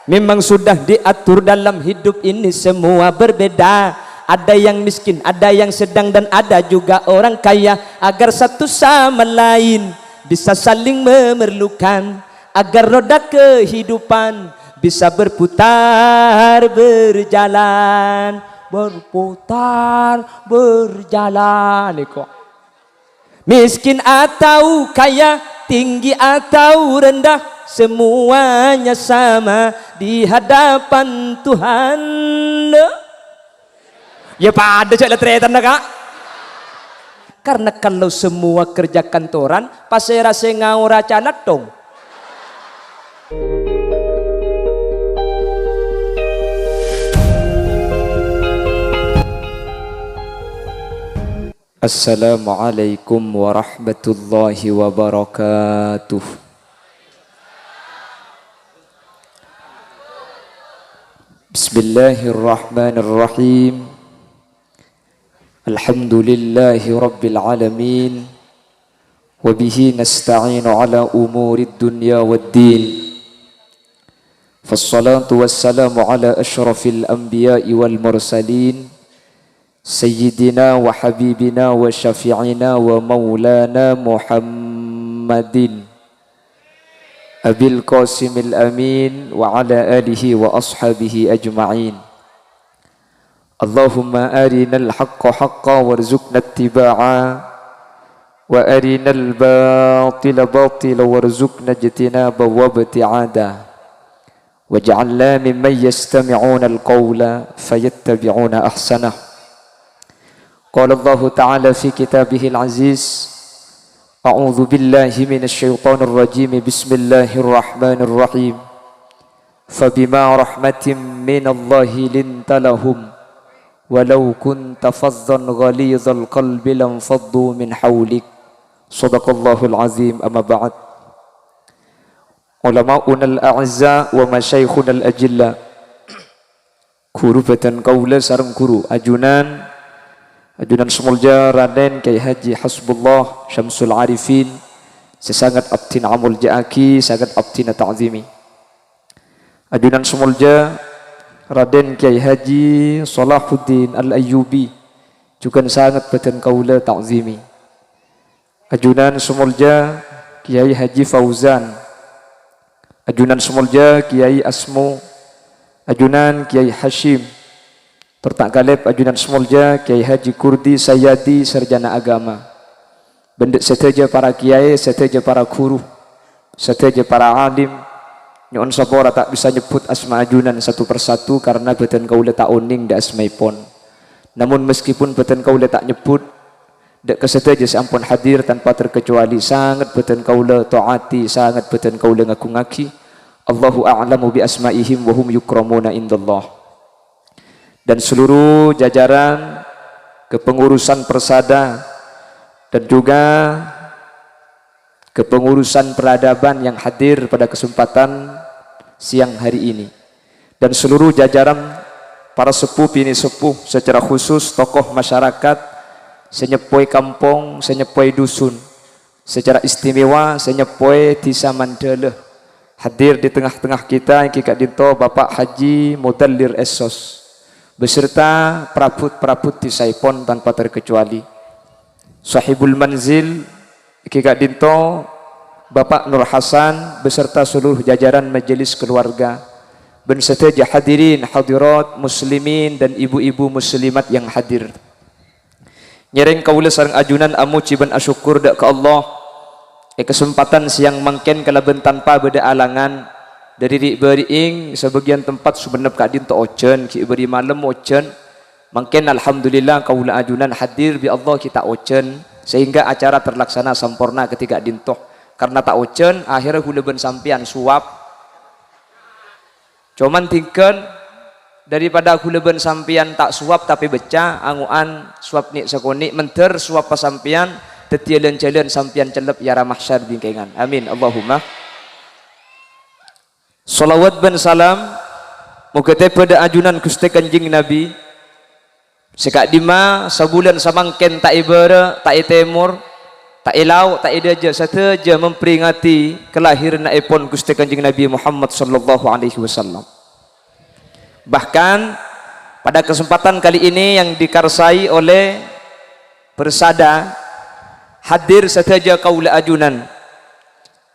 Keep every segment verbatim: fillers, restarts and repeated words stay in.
Memang sudah diatur dalam hidup ini semua berbeda. Ada yang miskin, ada yang sedang, dan ada juga orang kaya. Agar satu sama lain bisa saling memerlukan. Agar roda kehidupan bisa berputar, berjalan, berputar, berjalan. Iko. Miskin atau kaya, tinggi atau rendah, semuanya sama di hadapan Tuhan. Ya padha jhâ' la-tarètanna, Ka'. Karena kalau semua kerja kantoran, pasèra sè ngaora calathong? Assalamualaikum warahmatullahi wabarakatuh. Bismillahirrahmanirrahim. Alhamdulillahi rabbil alamin. Wa bihi nasta'inu ala umurid dunya wad din. Fassalatu wassalamu ala asyrafil anbiya'i wal mursalin, sayyidina wa habibina wa syafi'ina wa maulana Muhammadin, Abil Qasimil Amin, wa ala alihi wa ashabihi ajma'in. Allahumma arinal haqqa haqqa warzuqna ittiba'a, wa arinal batila batila warzuqna ijtinaba wa ibti'ada. Waj'alna mimman yastami'unal qawla fayattabi'una ahsanah. Qala Allahu ta'ala fi kitabihil aziz, a'udzu billahi minasy syaithanir rajim. Bismillahirrahmanirrahim. Fabima rahmatim minallahi linta lahum, walau kunta fazzan ghalizal qalbi lanfaddu min haulik. Shadaqallahul azim, amma ba'd. Ulama'unal a'izza wa masyayikhunal ajilla. Ghuru bhâdhân kaulâ sareng ghuru ajunan, ajunan sè molja Raden Kyai Haji Hasbullah Syamsul Arifin, sè sanget abdhina amolja'aghi, sanget abdhina ta'zimi. Ajunan sè molja Raden Kyai Haji Salahuddin Al-Ayyubi, jhughân sanget bhâdhân kaulâ ta'zimi. Ajunan sè molja Kyai Haji Fauzan, ajunan sè molja Kyai Asmo, ajunan Kyai Hasyim, tor ta' ghâlib ajunan sè molja Kyai Haji Kurdi Sayyadi, sarjana agama. Bân dhâ' sadhâjâ para kyai, sadhâjâ para ghuru, sadhâjâ para alim, nyo'on sapora ta' bisa nyebbhut asma ajunan satu persatu karna bhâdhân kaulâ ta' onèng dhâ' asmaèpon. Namon, meskipun bhâdhân kaulâ ta' nyebbhut, dhâ' ka sadhâjâ sè ampon hadir tanpa terkecuali, sanget bhâdhân kaulâ ta'ati, sanget bhâdhân kaulâ ngagungaghi. Allahu a'lamu bi asma'ihim wa hum yukramuna indallah. Dan seluruh jajaran kepengurusan Persada dan juga kepengurusan peradaban yang hadir pada kesempatan siang hari ini, dan seluruh jajaran para sepuh bini sepuh, secara khusus tokoh masyarakat sè nyeppowè kampong, sè nyeppowè dusun, secara istimewa sè nyeppowè Dhisa Mandhâlâ. Hadir di tengah-tengah kita èngghi ka'dinto Bapak Haji Mudallir Essos beserta perabot-perabot dhisaèpon tanpa terkecuali. Sahibul Manzil, èngghi ka'dinto Bapak Nur Hasan beserta seluruh jajaran majelis keluarga, bân sadhâjâ hadirin hadirat muslimin dan ibu-ibu muslimat yang hadir. Ngèrèng kaulâ sareng ajunan amojhi bân asokkor dhâ' ka Allah, è kasempadhân siang mangkèn kalabân tanpa bâdâ alangan. Dâri ri'-bâri'ing sabâgiyân tempat Sumenep ka'dinto ojhân, ghi' bâri' malem ojhân. Mangkèn, alhamdulillah, kaulâ ajunan hadir bi' Allah ghi' ta' ojhân, sehingga acara terlaksana samporna kadhi ka'dinto. Karna ta' ojhân, akhèrra kaulâ bân sampèyan sowab. Coman dhingghân, daripada kaulâ bân sampèyan ta' sowab tapè becca, ango'an sowab nè' sakonè', mendher sowab pa sampèyan, dhâddhiyâ lan-jhâlân sampèyan cellep è ara mahsyar bingkèngan. Amin, Allahumma. Shalawat bân salam moghâ tèbâ dhâ' ajunan Ghustè Kanjeng Nabi, sè ka'dimma sabulân samangkèn ta' è bârâ', ta' è tèmor, ta' è lao', ta' è dâjâ, sadhâjâ memperingati kelahirannaèpon Ghustè Kanjeng Nabi Muhammad sallallahu alaihi wasallam. Bahkan pada kesempatan kali ini yang dikarsai oleh Persada, hadir sadhâjâ kaulâ ajunan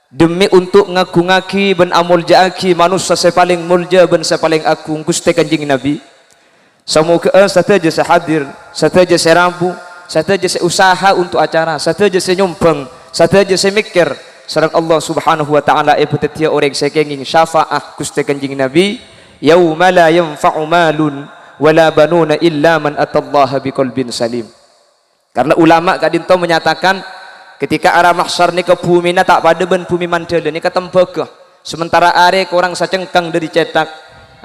demi untuk ngagungngaghi bân amolja'aghi manossa sè palèng molja bân sè palèng agung, Ghustè Kanjeng Nabi. Samoghâ'â sadhâjâ sè hadir, sadhâjâ sè rabu, sadhâjâ sè usaha untuk acara, sadhâjâ sè nyombhâng, sadhâjâ sè mèkkèr, sareng Allah Subhanahu wa Ta'ala èpadhâddhiyâ orèng sè kèngèng syafa'ah Ghustè Kanjeng Nabi, "Yauma la yanfa'u malun wa la banuna illa man atallaha biqalbin salim." Karena ulama ka'dinto menyatakan, ketika ara mahsyar nèka bhumina ta' padâ bân bhumi Mandhâlâ, nèka tembhâghâ. Sementara arè korang sacengkang dâri cèthak.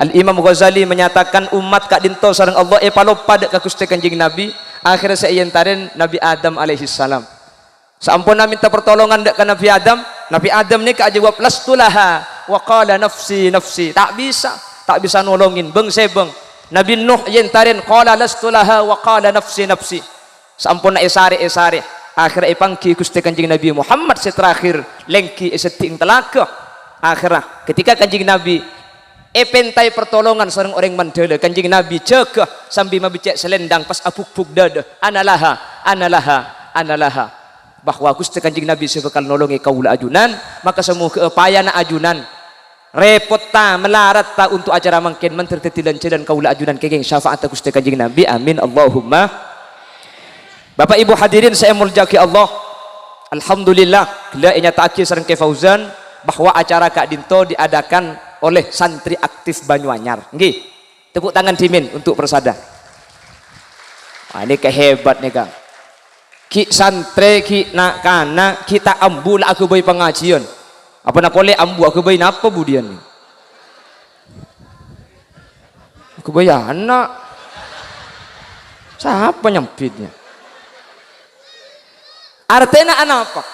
Al-Imam Ghazali menyatakan, umat ka'dinto sareng Allah èpaloppa dâ' ka Ghustè Kanjeng Nabi, akhèrra sè èentarè Nabi Adam alaihissalam. Saamponna mènta partolongan dâ' ka Nabi Adam, Nabi Adam nèka ajâwâb, "Lastu laha," wa qala, "Nafsi, nafsi." Ta' bisa, ta' bisa nolongè, bâng-sèbâng. Nabi Nuh èentarè, qala, "Lastu laha," wa qala, "Nafsi, nafsi." Saamponna èsarè-èsarè, akhèrra èpangghi Ghustè Kanjeng Nabi Muhammad sè terakhir, lèngghi è seddhi'na talaga. Akhèrra, ketika Kanjeng Nabi èpèntaè partolongan sareng orèng Mandhâlâ, Kanjeng Nabi jâgâ sambi mabèccè' salèndang pas abukbuk dâdâ, "Ana laha, ana laha, ana laha." Bahwa Ghustè Kanjeng Nabi sè bhâkal nolongè kaulâ ajunan, maka samoghâ'â payana ajunan, rèpotta, malaratta untuk acara mangkèn mandhâr dâddhi lan-jhâlân kaulâ ajunan kèngèng syafa'atta Ghustè Kanjeng Nabi. Amin, Allahumma. Bapak Ibu hadirin sè èmoljâ'aghi Allah, alhamdulillah, ghellâ' ènyata'aghi sareng Kè Fauzan bahwa acara ka'dinto diadakan oleh santri aktif Banyuanyar. Ngghi. Tepuk tangan dhimèn untuk Persada. Wah, ini kehebat nih, Kang. Ghi' santrè, ghi' na'-kana', ghi' ta' ambu la aghâbây pangajiân. Apana polè ambu aghâbây napa budiyân? Aghâbây ana'. Sapa nyambitnya? Artèna anapa?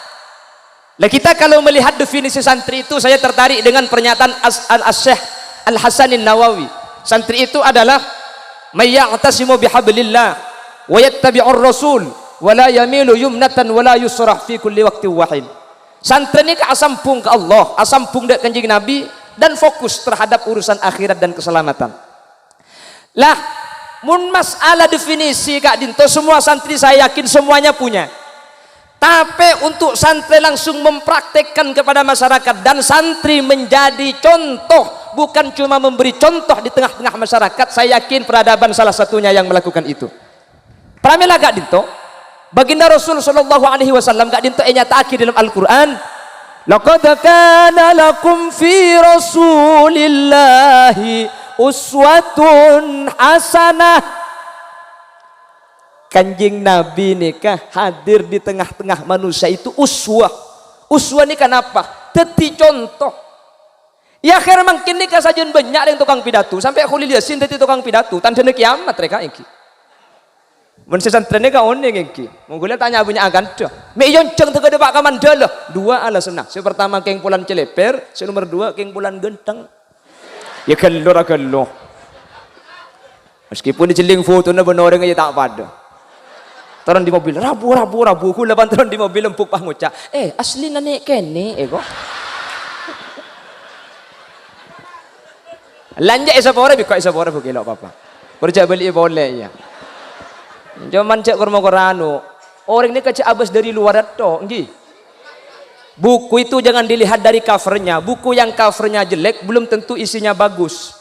Lah, kita kalau melihat definisi santri itu, saya tertarik dengan pernyataan As-, Al-, Asy-Syaikh Al-Hasanin Nawawi. Santri itu adalah may ya'tasimu bihablillah wa yattabi'ur rasul wa la yamilu yumnatan wa la yusrah fi kulli waqtin wa hin. Santri nèka asambhung ka Allah, asambhung dâ' Kanjeng Nabi, dan fokus terhadap urusan akhirat dan keselamatan. Lah, mon masalah definisi ka'dinto, semua santri saya yakin semuanya punya. Tapè untuk santri langsung mempraktekkan kepada masyarakat dan santri menjadi contoh, bukan cuma memberi contoh di tengah-tengah masyarakat, saya yakin Peradaban salah satunya yang melakukan itu. Pramèla ka'dinto, Baginda Rasul sallallahu alaihi wasallam ka'dinto ènyata'aghi dâlem Al-Qur'an, "Laqad kana lakum fi Rasulillahi uswatun hasanah." Kanjeng Nabi nèka hadir di tengah-tengah manusia itu uswah. Uswah nèka napa? Dâddhi conto. È akhèr mangkèn nèka sajân bânnya' rèng tokang pidato, sampè' Kholil Yasin dâddhi tokang pidato, tandhâna kiamat rèka ènggi. Mon sè santrèna ka onèng ènggi. Mon ghulâ ta' nya-bânnya' akantha. Mè' èyonjhâng tèghâdâ pa' ka Mandhâlâ. Dua alasanna. Sè partama kèng polana cèlèpèr, sè nomer dua kèng polana ghântheng. Ya ghâllu ra ghâllu. Meskipun èjhelling fotona bân orèng ya ta' padâ. Toron dâri mobil, "Rabu, rabu, rabu." Ghulâ bân toron dâri mobil embuk pas ngoca', "Eh, aslina nè' kènè', eh, kok." Lanja' èsaporè, bi' kok èsaporè, bu, kèlo' papa. Pur jhâ' bâli'i polè, iyâ. Coma jhâ' kor-mokor anu. Orèng nèka jhâ' abâs dâri lowar ètto, ènggi. Buku itu jangan dilihat dari cover-nya. Buku yang cover-nya jelek belum tentu isinya bagus.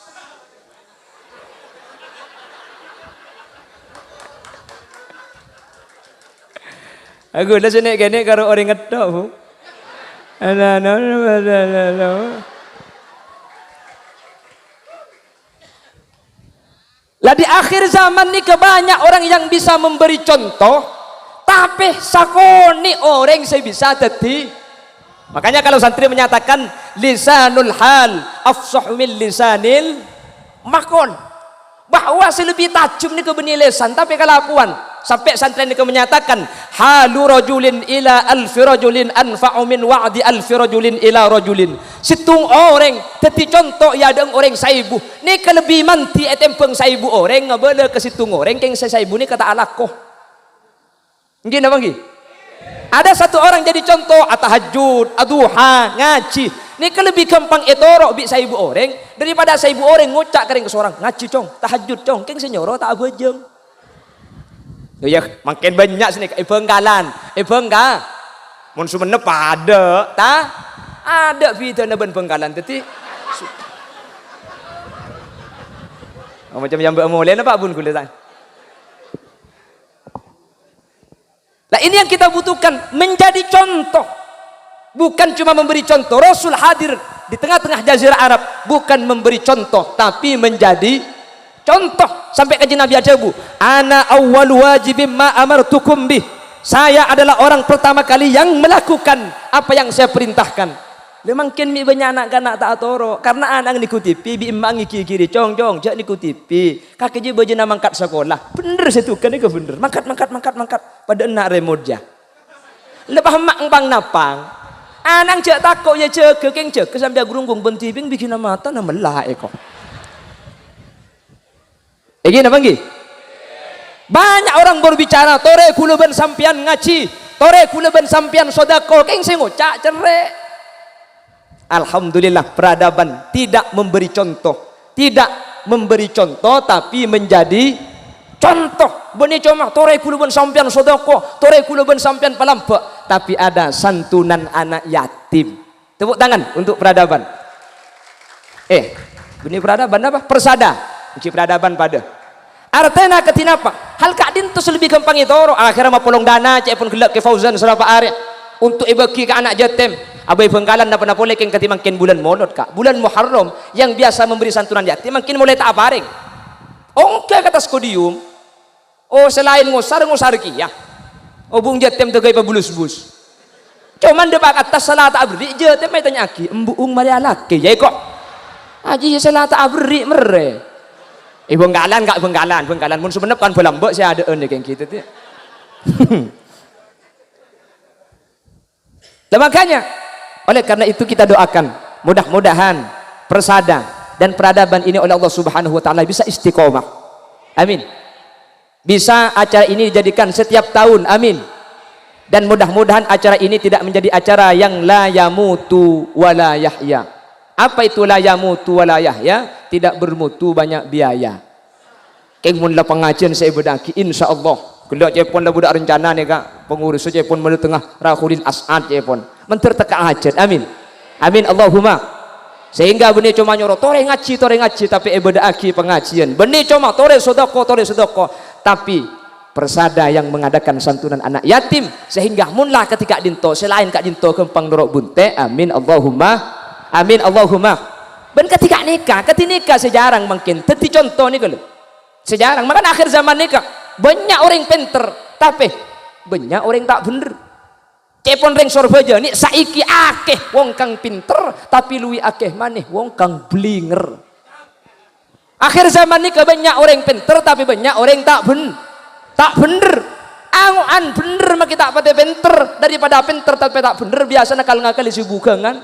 Aku la sè nè'-kènè' karo orèng ètto, Bu. Ana, ana, ana, ana, ana. Lah, di akhir zaman nèka bânnya' orang yang bisa memberi contoh, tapè sakonè' orèng sè bisa dâddhi. Makanya kalau santri menyatakan, "Lisanul hal afsahu min lisanil maqal." Bahwa sè lebbi tajhem nèka bânnè lèsan, tapè kalakowan. Sampè' santri nèka menyatakan, "Halu rajulin ila alfi rajulin anfa'u min wa'di alfi rajulin ila rajulin." Sèttong orèng dâddhi conto è adâ'na orèng saèbu. Nèka lebbi mandhi ètèmbhâng saèbu orèng ngabâlâ ka sèttong orèng kèng sè saèbu nèka ta' alako. Ènggi napa ènggi? Ada satu orang jadi contoh, atahajjud, aduha, ngaji. Nèka lebbi ghâmpang ètoro' bi' saèbu orèng daripada saèbu orèng ngoca' ka rèng kasorang, "Ngajhi, Cong, tahajjud, Cong, kèng sè nyoro ta' abhâjâng." Iyâ, mangkèn bânnya' sè nèka è Bhângkalan, è Bhângka-, mon Songennep padâ, ta? Adâ' bhidhâna bân Bhângkalan. Dhâddhi, su-, oh, macem yâ mbâ' molèna, Pak, bun ghulâ, ta? Nah, ini yang kita butuhkan, menjadi contoh. Bukan cuma memberi contoh. Rasul hadir di tengah-tengah jazirah Arab, bukan memberi contoh, tapi menjadi contoh. Sampai Kanjeng Nabi adhâbu, "Ana awwalu wajibin ma amartukum bih." Saya adalah orang pertama kali yang melakukan apa yang saya perintahkan. Lha, mangkèn mè' bânnya' na'-kana' ta' atoro', karena ana' ngèngghun T V, bi' emma' ngèghi-ghiri, "Cong, Cong, jhâ' ngèngghun T V. Kakè jiyâ bâjâna mangkat sakola." Bhender sè dhugâ nèka bhender. Mangkat, mangkat, mangkat, mangkat. Padâ enna' remot jiyâ. Lha, pas emma' pang-napang. Ana' jhâ' tako', yâ, jâgâ, kèng jâgâ sampè' agrunggung bân T V, bighina matana mella' èko. Èngghi napa èngghi? Banyak orang berbicara, "Torè ghulâ bân sampèyan ngajhi, torè ghulâ bân sampèyan sodako," kèng sè ngoca' cerrè'. Alhamdulillah, peradaban tidak memberi contoh. Tidak memberi contoh, tapi menjadi contoh. Bânnè coma, "Torè ghulâ bân sampèyan sodako, torè ghulâ bân sampèyan palamba'." Tapi ada santunan anak yatim. Tepuk tangan untuk peradaban. Eh, bânnè peradaban apa? Persada. Èngghi peradaban padâ. Artèna kadhi napa? Hal ka'dinto sè lebbi ghâmpang ètoro'. Akhèrra mapolong dana, ca'èpon ghellâ' Kè Fauzan sarapa arè. Untuk èbâghi ka ana' jhâtèm. Abâ' è Bhângkalan napa-napa polè kèng kadhi mangkèn bulân Molod, Ka'. Bulân Muharram yang biasa memberi santunan yatim mangkèn molaè ta' aparèng. Ongghâ ka attas podium. Oh, sè laèn ngosar, ngosar kèya. Oh, bung jhâtèm tèghâ èpabulus-bus. Coma dâpa' ka attas sala ta' aberri', jhâtèm ètanya'aghi, "Embu'ung marè alakè, yâ, èko?" Ajiyâ sala ta' aberri' merrè. Eh, Bhângkalan, Ka', Bhângkalan, Bhângkalan. Mon Songennep kan bâlâmbâ' sè adâ'ân kèng ghitu, tè. Lah, makanya, oleh karena itu kita doakan, mudah-mudahan persada dan peradaban ini oleh Allah Subhanahu wa Ta'ala bisa istiqomah. Amin. Bisa acara ini dijadikan setiap tahun. Amin. Dan mudah-mudahan acara ini tidak menjadi acara yang la yamutu wa la yahya. Apa itu la yamutu wa la yahya? Tidak bermutu, banyak biaya. Kèng mon la pangajiân sè èbâdâ'aghi, insyaallah. Ghellâ' ca'èpon la bâdâ rencana nèka, pengurus ca'èpon mèlè tengnga Rahulin As'ad ca'èpon. Mandhâr tekka hajhât. Amin. Amin, Allahumma. Sehingga bânnè coma nyoro, "Torè ngajhi, torè ngajhi," tapè èbâdâ'aghi pangajiân. Bânnè coma, "Torè sodako, torè sodako." Tapi persada yang mengadakan santunan anak yatim, sehingga mon la kadhi ka'dinto, sè laèn ka'dinto ghâmpang noro' buntè'. Amin, Allahumma. Amin, Allahumma. Bân kadhi ka'nèka, kadhi nèka sè jhârâng mangkèn dhâddhi conto nèka, lho. Sè jhârâng, makana akhir zaman nèka bânnya' orèng pènter, tapè bânnya' orèng ta' bhendher. Ca'èpon rèng Sorbhâjâ nè' saèki akè wong kang pènter, tapè luwih akè manè wong kang bhâlingèr. Akhir zaman nèka bânnya' orèng pènter, tapè bânnya' orèng ta' bhen-, ta' bhendher. Ango'an bhendher makè ta' patè pènter, daripada pènter tapè ta' bhendher, biyasana kal-ngakalè sè bhughângan.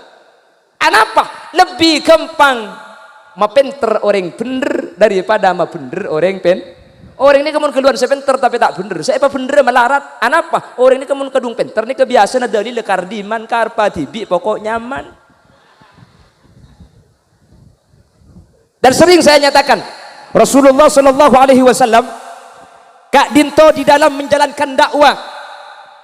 Anapa? Lebbi ghâmpang mapènter orèng bhendher daripada mabhendher orèng pèn-, orèng nèka mon ghâlluwân sè pènter tapè ta' bhendher, sè èpabhendherrâ malarat. Anapa? Orèng nèka mon kadhung pènter nèka biyasana dalilla kardhiman, kareppa dhibi', poko' nyaman. Dan sering saya nyatakan, Rasulullah sallallahu alaihi wasallam ka'dinto di dalam menjalankan dakwah.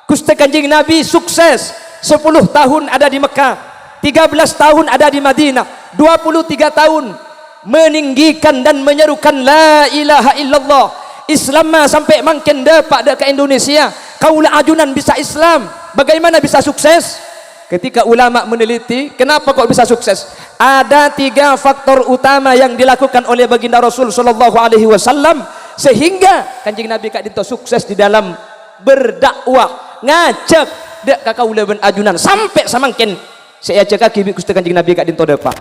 Ghustè Kanjeng Nabi sukses, sepuluh tahun ada di Mekah, tiga belas tahun ada di Madinah, dua puluh tiga tahun meninggikan dan menyerukan la ilaha illallah. Islamma sampè' mangkèn dâpa' dâ' ka Indonesia. Kaulâ ajunan bisa Islam. Bagaimana bisa sukses? Ketika ulama meneliti, kenapa kok bisa sukses? Ada tiga faktor utama yang dilakukan oleh Baginda Rasul sallallahu alaihi wasallam, sehingga Kanjeng Nabi ka'dinto sukses di dalam berdakwah, ngajhâk dâ' ka kaulâ bân ajunan sampè' samangkèn sè èajhâkaghi bi' Ghustè Kanjeng Nabi ka'dinto dâpa'.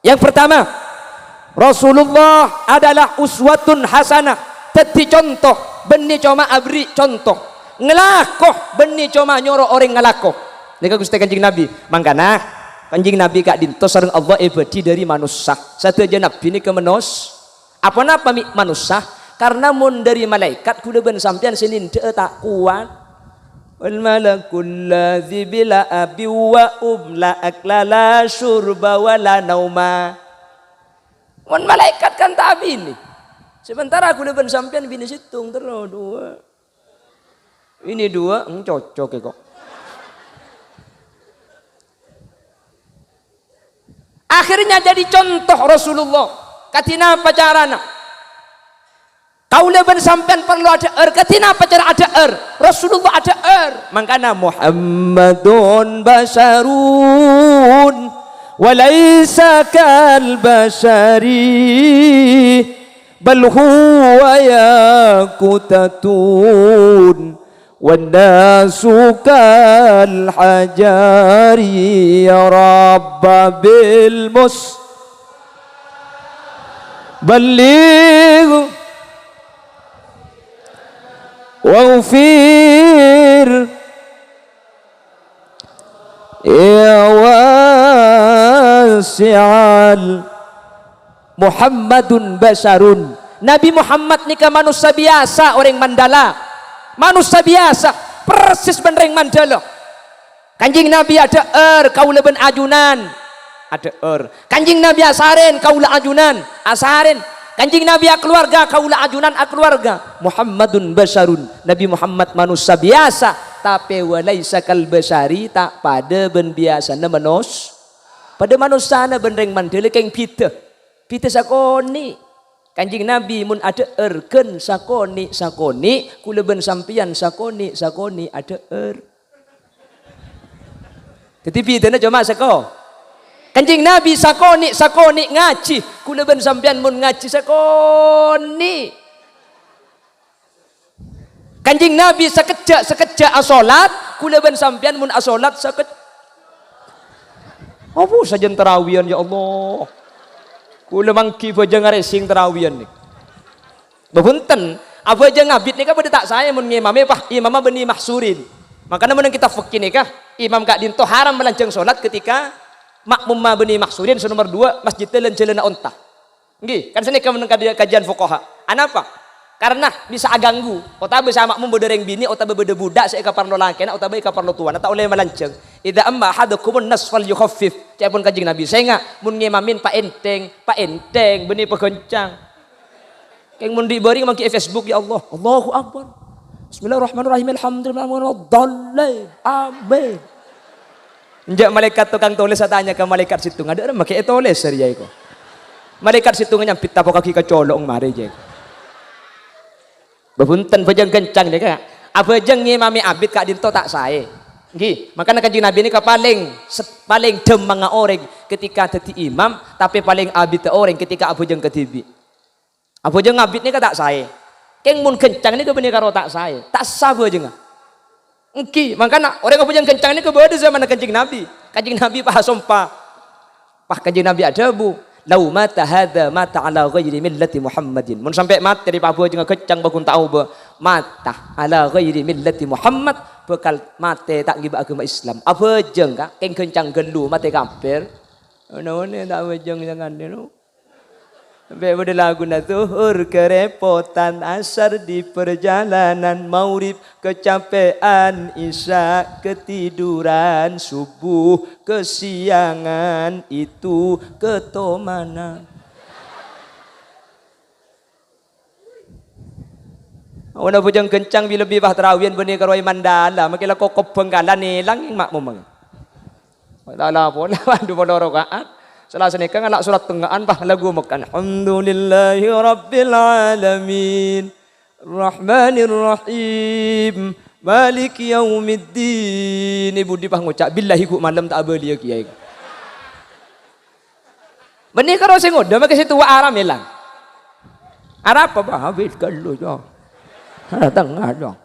Yang pertama, Rasulullah adalah uswatun hasanah, dhâddhi conto, bânnè coma aberri' conto. Ngalako, bânnè coma nyoro orèng ngalako. Nèka Ghustè Kanjeng Nabi. Mangkana, Kanjeng Nabi ka'dinto sareng Allah èbâdhi dâri manossa. Sadhâjâ nabbhi nèka manos-, Aponapa mè' manossa? Karna mon dâri malaèkat, ghulâ bân sampèyan sè nèndhâ'â ta' kowat. "Wal malakul ladzi bila abi wa um la akla la syurba wa la nauma." Mon malaèkat kan ta' abinè. Sementara kaulâ bân sampèyan binè sèttong terro, duwâ'. Ini dua, hmm, cocok ya kok. Akhirnya jadi contoh Rasulullah. Kadhi napa carana? Kaulâ bân sampèyan parlo adhâ'âr. Kadhi napa cara adhâ'âr? Rasulullah adhâ'âr. Mangkana Muhammadun basyarun wa laisa kal basyari. Bal huwa yaqutatun wan nasu kal hajari. Ya Rabba bil mus balligh waghfir ya wasi'al Muhammadun basyarun. Nabi Muhammad nèka manossa biyasa, orèng Mandala. Manossa biyasa, persis bân rèng Mandala. Kanjeng Nabi adhâ'âr, kaulâ bân ajunan adhâ'âr. Kanjeng Nabi asarèn, kaulâ ajunan asarèn. Kanjeng Nabi akaluwarga, kaulâ ajunan akaluwarga. Muhammadun basyarun. Nabi Muhammad manossa biyasa, tapè wa laisa kal basyari, ta' padâ bân biyasana manos-, padâ manossana bân rèng Mandala kèng bhidhâ. Bhidhâ sakonè'. Kanjeng Nabi mon adhâ'âr ghân sakonè'-sakonè', kaulâ bân sampèyan sakonè'-sakonè' adhâ'âr. Dhâddhi bhidhâna coma sako-, Kanjeng Nabi sakonè'-sakonè' ngajhi, kaulâ bân sampèyan mon ngajhi sakonè'. Kanjeng Nabi sakejjhâ'-sakejjhâ' asolat, kaulâ bân sampèyan mon asolat sakej-, apa sajân tarawiyan, ya Allah? Kaulâ mangghi bhâjâng arèsèng tarawiyan nèka. Bhunten, abhâjâng abit nèka bâdâ ta' saè mon ngimamè, pas imamma bânnè mahsurin. Mangkana mon neng kitab fikih nèka, imam ka'dinto haram malanjhâng solat ketika makmumma bânnè mahsurin, sè nomer dua, masjiddhâ lan jhâlânna onta. Ngghi, kan sanèka mon kajhi-, kajhiyân fuqaha. Anapa? Karena bisa aganggu, otabâ sè ama'mum bâdâ rèng binè', otabâ bâdâ budak sè èkaparlo lakèna, otabâ èkaparlo towana, ta' ollè malanjhâng. "Idza amma ahadukumun nas falyukhaffif." Ca'èpon Kanjeng Nabi, "Sènga', mon ngimamè paènthèng, paènthèng, bânnè paghâncang." Kèng mon dhi' bâri' mangghi è Facebook, ya Allah, Allahu Akbar. Bismillahirrahmanirrahim. Alhamdulillah. Amin. Enjâ' malaèkat tokang tolès atanya ka malaèkat sèttongnga, "Dâ' remma ghi' ètolès sè rèya èko?" Malaèkat sèttongnga nyambit, "Tapokaghi ka colo'eng marè, jâ." Bhunten, bhâjâng ghâncang nèka. Abhâjâng ngimamè abit ka'dinto ta' saè. Ngghi, mangkana Kanjeng Nabi nèka palèng set-, palèng dhâmmangnga orèng ketika dhâddhi imam, tapè palèng abiddhâ orèng ketika abhâjâng kadhibi'. Abhâjâng abit nèka ta' saè. Kèng mon ghâncang nèka bânnè karo ta' saè. Ta' essa bhâjângnga. Èngghi, mangkana orèng abhâjâng ghâncang nèka bâdâ è zamanna Kanjeng Nabi. Kanjeng Nabi pas asompa. Pas Kanjeng Nabi adhâbu, "Lau mata hadza mata ala ghairi millati Muhammadin." Mon sampè' matè rè pabhâjângnga ghâncang bhâghun ta' obâ, mata ala ghairi millati Muhammad, bhâkal matè ta' ngibâ aghâma Islam. Abhâjâng, ka, kèng ghâncang ghâllu, matè kafir. Ono-ono ta' abhâjâng sangkanè, no. Sampè' bâdâ laguna, "Zuhur kerepotan, asar di perjalanan, maghrib kecapean, isya ketiduran, subuh kesiangan, itu ketomanan." Ana bhâjâng ghâncang bi-, lebbi pas tarawiyan bânnè karo è Mandala, makè la kokop Bhângkalan èlang makmum. Ta'ala pola, dhu polo raka'at. Sala sanèka ngala' sorat tengnga'an, pas lagu Mekkah. Alhamdulillahi rabbil alamin. Rahmanir rahim. Maliki yaumiddin. È budi pas ngoca', "Billahi ghu' malem ta' abâliyâ kèyaè." Bânnè karo sè ngodâ, makè sè towa aram èlang. Arapa, Bah? Abit ghâllu, Cong. Tengnga, Cong.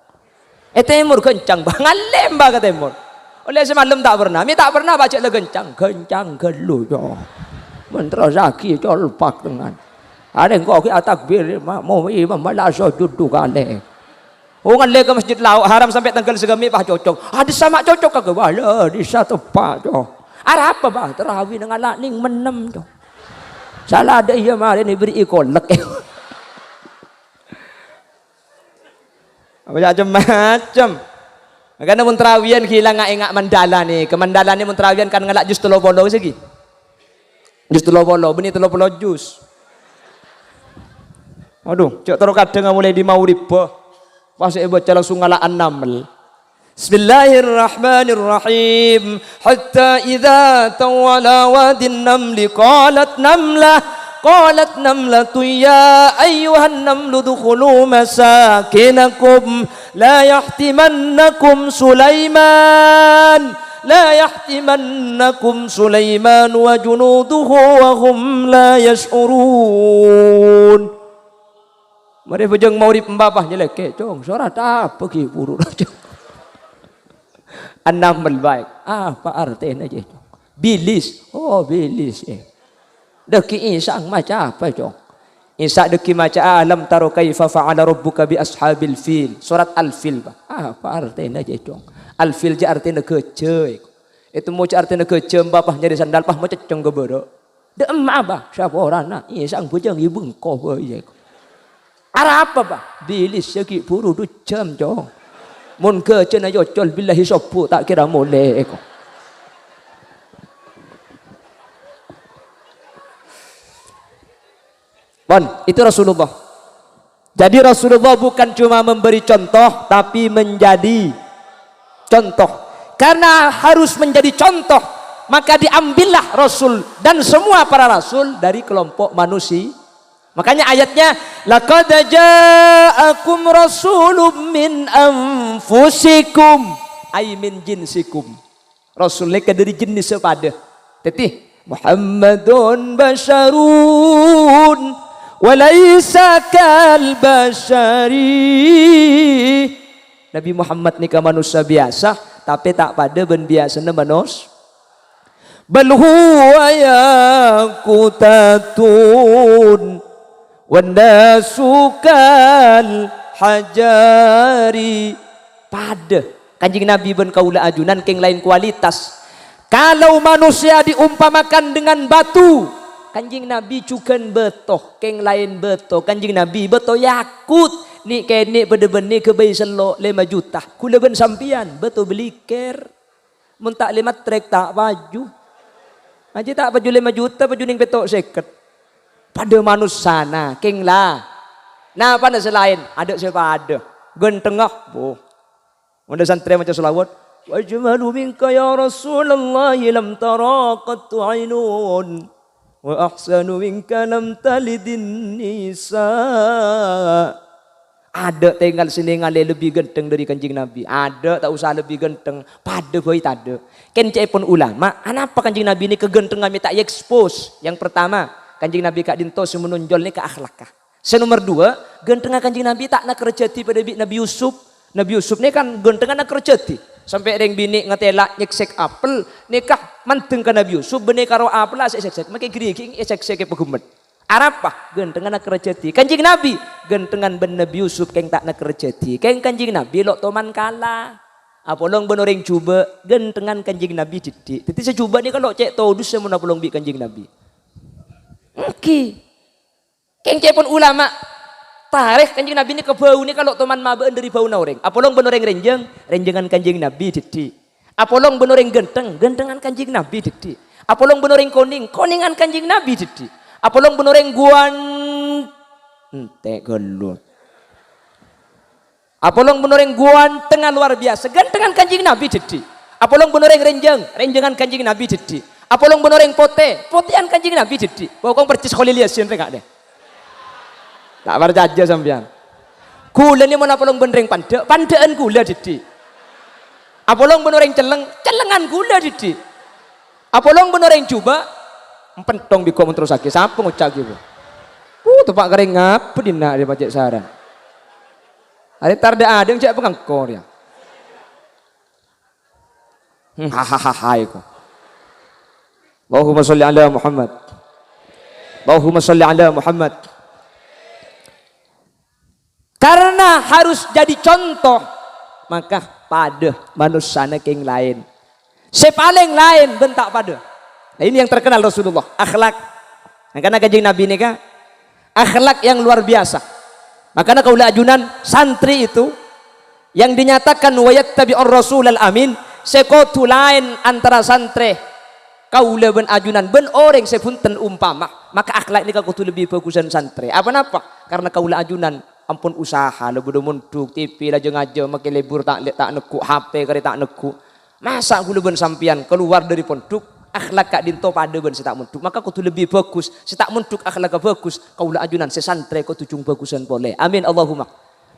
È tèmor ghâncang, Bah. Ngallèm, Bah, ka tèmor. Ollè sè malem ta' pernah. Mè' ta' pernah, Bah, jhâ' la ghâncang. Ghâncang ghâllu, Cong. Mentro sagi, colpak dengan. Arè engko' ghi' atakbir, ma-, mo-, imam malah sojud du kalè. Oh, ngallè ka Masjid Lao' Haram sampè' tangghâl saghâmè' pas cocok. Adissa ma' cocok ka ghâbâlâ, adissa teppa', Cong. Arapa, Bah? Tarawi neng ala' neng mennem, Cong. Sala adâ' iyâ marèna èberri'i kolek. Apa macem-macem. Makana mon tarawiyan ghi' la nga'-enga' mandala nèka. Mandala nè mon tarawiyan kan ngala' juz tello polo sè ghi. Juz tello polo, bânnè tello polo juz. Aduh, jhâ' terro kadhâng amolaè dâri maghrib, bâh. Pas èbâca langsung ngala' An-Naml. Bismillahirrahmanirrahim. Hatta idza ataw ala wadin namli qalat namlah, qalat namlatun ya ayyuhan namlu udkhulu masakinakum la yahtimannakum Sulaiman, la yahtimannakum Sulaiman wa junuduhu wa hum la yash'urun. Marè bhâjâng maghrib empa' pas nyelèkè', "Cong, sorat apa ghi' buru, Cong?" An-Naml bhâi. "Apa artèna, jâ, Cong?" "Bilis." "Oh, bilis, eh." "Dâgghi' Isa maca apa, Cong?" "Isa dâgghi' maca, 'Alam tara kaifa fa'ala rabbuka bi ashabil fil.'" Sorat Al-Fil, bâh. "Apa artèna, jâ, Cong?" "Al-Fil jâ' artèna ghâjâ, èko." Ètemmo jâ' artèna ghâjâ, empa' pas nyarè sandal, pas macèccèng ka bârâ'. Dâ' emma, bâh, saporana, Isa bhâjâng è bengko bhâi, èko. Arapa, bâh? Bilis, yâ ghi' buru du jam, Cong. Mon ghâjâna èocol, billahi sobbhu ta' kèra molè, èko. Pon, itu Rasulullah. Jadi Rasulullah bukan cuma memberi contoh, tapi menjadi contoh. Karena harus menjadi contoh, maka diambillah Rasul dan semua para rasul dari kelompok manusia. Makanya ayatnya, "Laqad ja'akum rasulun min anfusikum," ay min jinsikum. Rasul nèka dâri jenis sè padâ. Dhâddhi, "Muhammadun basyarun wa laisa kal basyari." Nabi Muhammad nèka manossa biyasa, tapè ta' padâ bân biyasana manos-, "Bal huwa yaqutatun wan nasu kal hajari." Padâ. Kanjeng Nabi bân kaulâ ajunan kèng laèn kualitas. Kalau manusia diumpamakan dengan batu, Kanjeng Nabi jhughân bâto, kèng laèn bâto. Kanjeng Nabi bâto yakut, nè'-kènè' padâ bânnè ghâbây sello' lèma juta. Ghulâ bân sampèyan, bâto beliker. Mon ta' lèma trèk, ta' paju. Ajjhâ ta' paju lèma juta, paju nèng pètto' sèket. Padâ manossana, kèng la. Napana sè laèn? Adâ' sè padâ. Ghântengnga, bo. Mon dâ' santrè maca shalawat, "Wa ajmalu minka ya Rasulullah lam tara qattu ainun. Wa ahsanu minka lam talidin nisa." Adâ' tèngal sè nèngalè lebbi ghântheng dâri Kanjeng Nabi. Adâ' ta' osa lebbi ghântheng, padâ bhâi tadâ'. Kèng ca'èpon ulama, anapa Kanjeng Nabi nèka ghânthengnga mè' ta' èekspos? Yang pertama, Kanjeng Nabi ka'dinto sè manonjol nèka akhlakka. Sè nomer dua, ghânthengnga Kanjeng Nabi ta' nakerrajâdhi padâ bi' Nabi Yusuf. Nabi Yusuf nèka kan ghânthengnga nakerrajâdhi. Sampè' rèng binè' ngatèla' nyèksèk apel, nèka mandeng ka Nabi Yusuf, bânnè karo apella sè èsèksèk, makè ghârighi' èsèksèk èpaghemmet. Arapa? Ghânthengnga nakerrajâdhi. Kanjeng Nabi, ghânthengngan bân Nabi Yusuf kèng ta' nakerrajâdhi. Kèng Kanjeng Nabi lo' toman kala. Apolong bân orèng jhubâ', ghânthengngan Kanjeng Nabi dhiddhi'. Dhâddhi sè jhubâ' nèka lo' cè' todusâ mon apolong bi' Kanjeng Nabi. Èngghi. Kèng ca'èpon ulama, tarèk Kanjeng Nabi nèka bâu nèka lo' toman mabâ'ân dâri bâuna orèng. Apolong bân orèng rènjhâng, rènjhângan Kanjeng Nabi dhiddhi'. Apolong bân orèng ghântheng, ghânthengngan Kanjeng Nabi dhiddhi'. Apolong bân orèng konèng, konèngan Kanjeng Nabi dhiddhi'. Apolong bân orèng guwan-, entè' ghâllu. Apolong bân orèng ghânthengnga lowar biyasa, ghânthengngan Kanjeng Nabi dhiddhi'. Apolong bân orèng rènjhâng, rènjhângan Kanjeng Nabi dhiddhi'. Apolong bân orèng potè, potèyan Kanjeng Nabi dhiddhi'. Pokok persis Kholil Yasin rè ka'dinto. Ta' parcajâ sampèyan. Ghulâ nè mon apolong bân orèng pandâ', pandâ'ân ghulâ dhiddhi'. Apolong bân orèng celleng, cellengngan ghulâ dhiddhi'. Apolong bân orèng jhubâ', empenthong bi' ko' mon terrossaghi, sapa ngoca' ghi, Bu? Uh, teppa' karè ngapa dinna' rè pajhât saran. Arè tar dâ' adâ' cè' pangangkor, ya. Hmm, hahaha, iko. Allahumma sholli ala Muhammad. Allahumma sholli ala Muhammad. Karena harus jadi contoh, maka padâ manossana kèng laèn. Sè palèng laèn bân ta' padâ. Nah, ini yang terkenal Rasulullah, akhlak. Makana Kanjeng Nabi nèka akhlak yang luar biasa. Makana kaulâ ajunan santri itu Yang dinyatakan wa yattabi'ur rasulal amin, sè kodhu laèn antara santrè kaulâ bân ajunan bân orèng sè bhunten umpama, maka akhlak nèka kodhu lebbi bhâghusân santrè. Apa napa? Karena kaulâ ajunan ampon usaha, la bâdâ mondhuk, T V la jâ-ngajâ, makè lebur ta', ta' negghu', H P karè ta' negghu'. Masa' kaulâ bân sampèyan kalowar dâri pondhuk, akhlak ka'dinto padâ bân sè ta' mondhuk, maka kodhu lebbi bhâghus. Sè ta' mondhuk akhlakka bhâghus, kaulâ ajunan sè santrè kodhu jhung bhâghusân polè. Amin, Allahumma.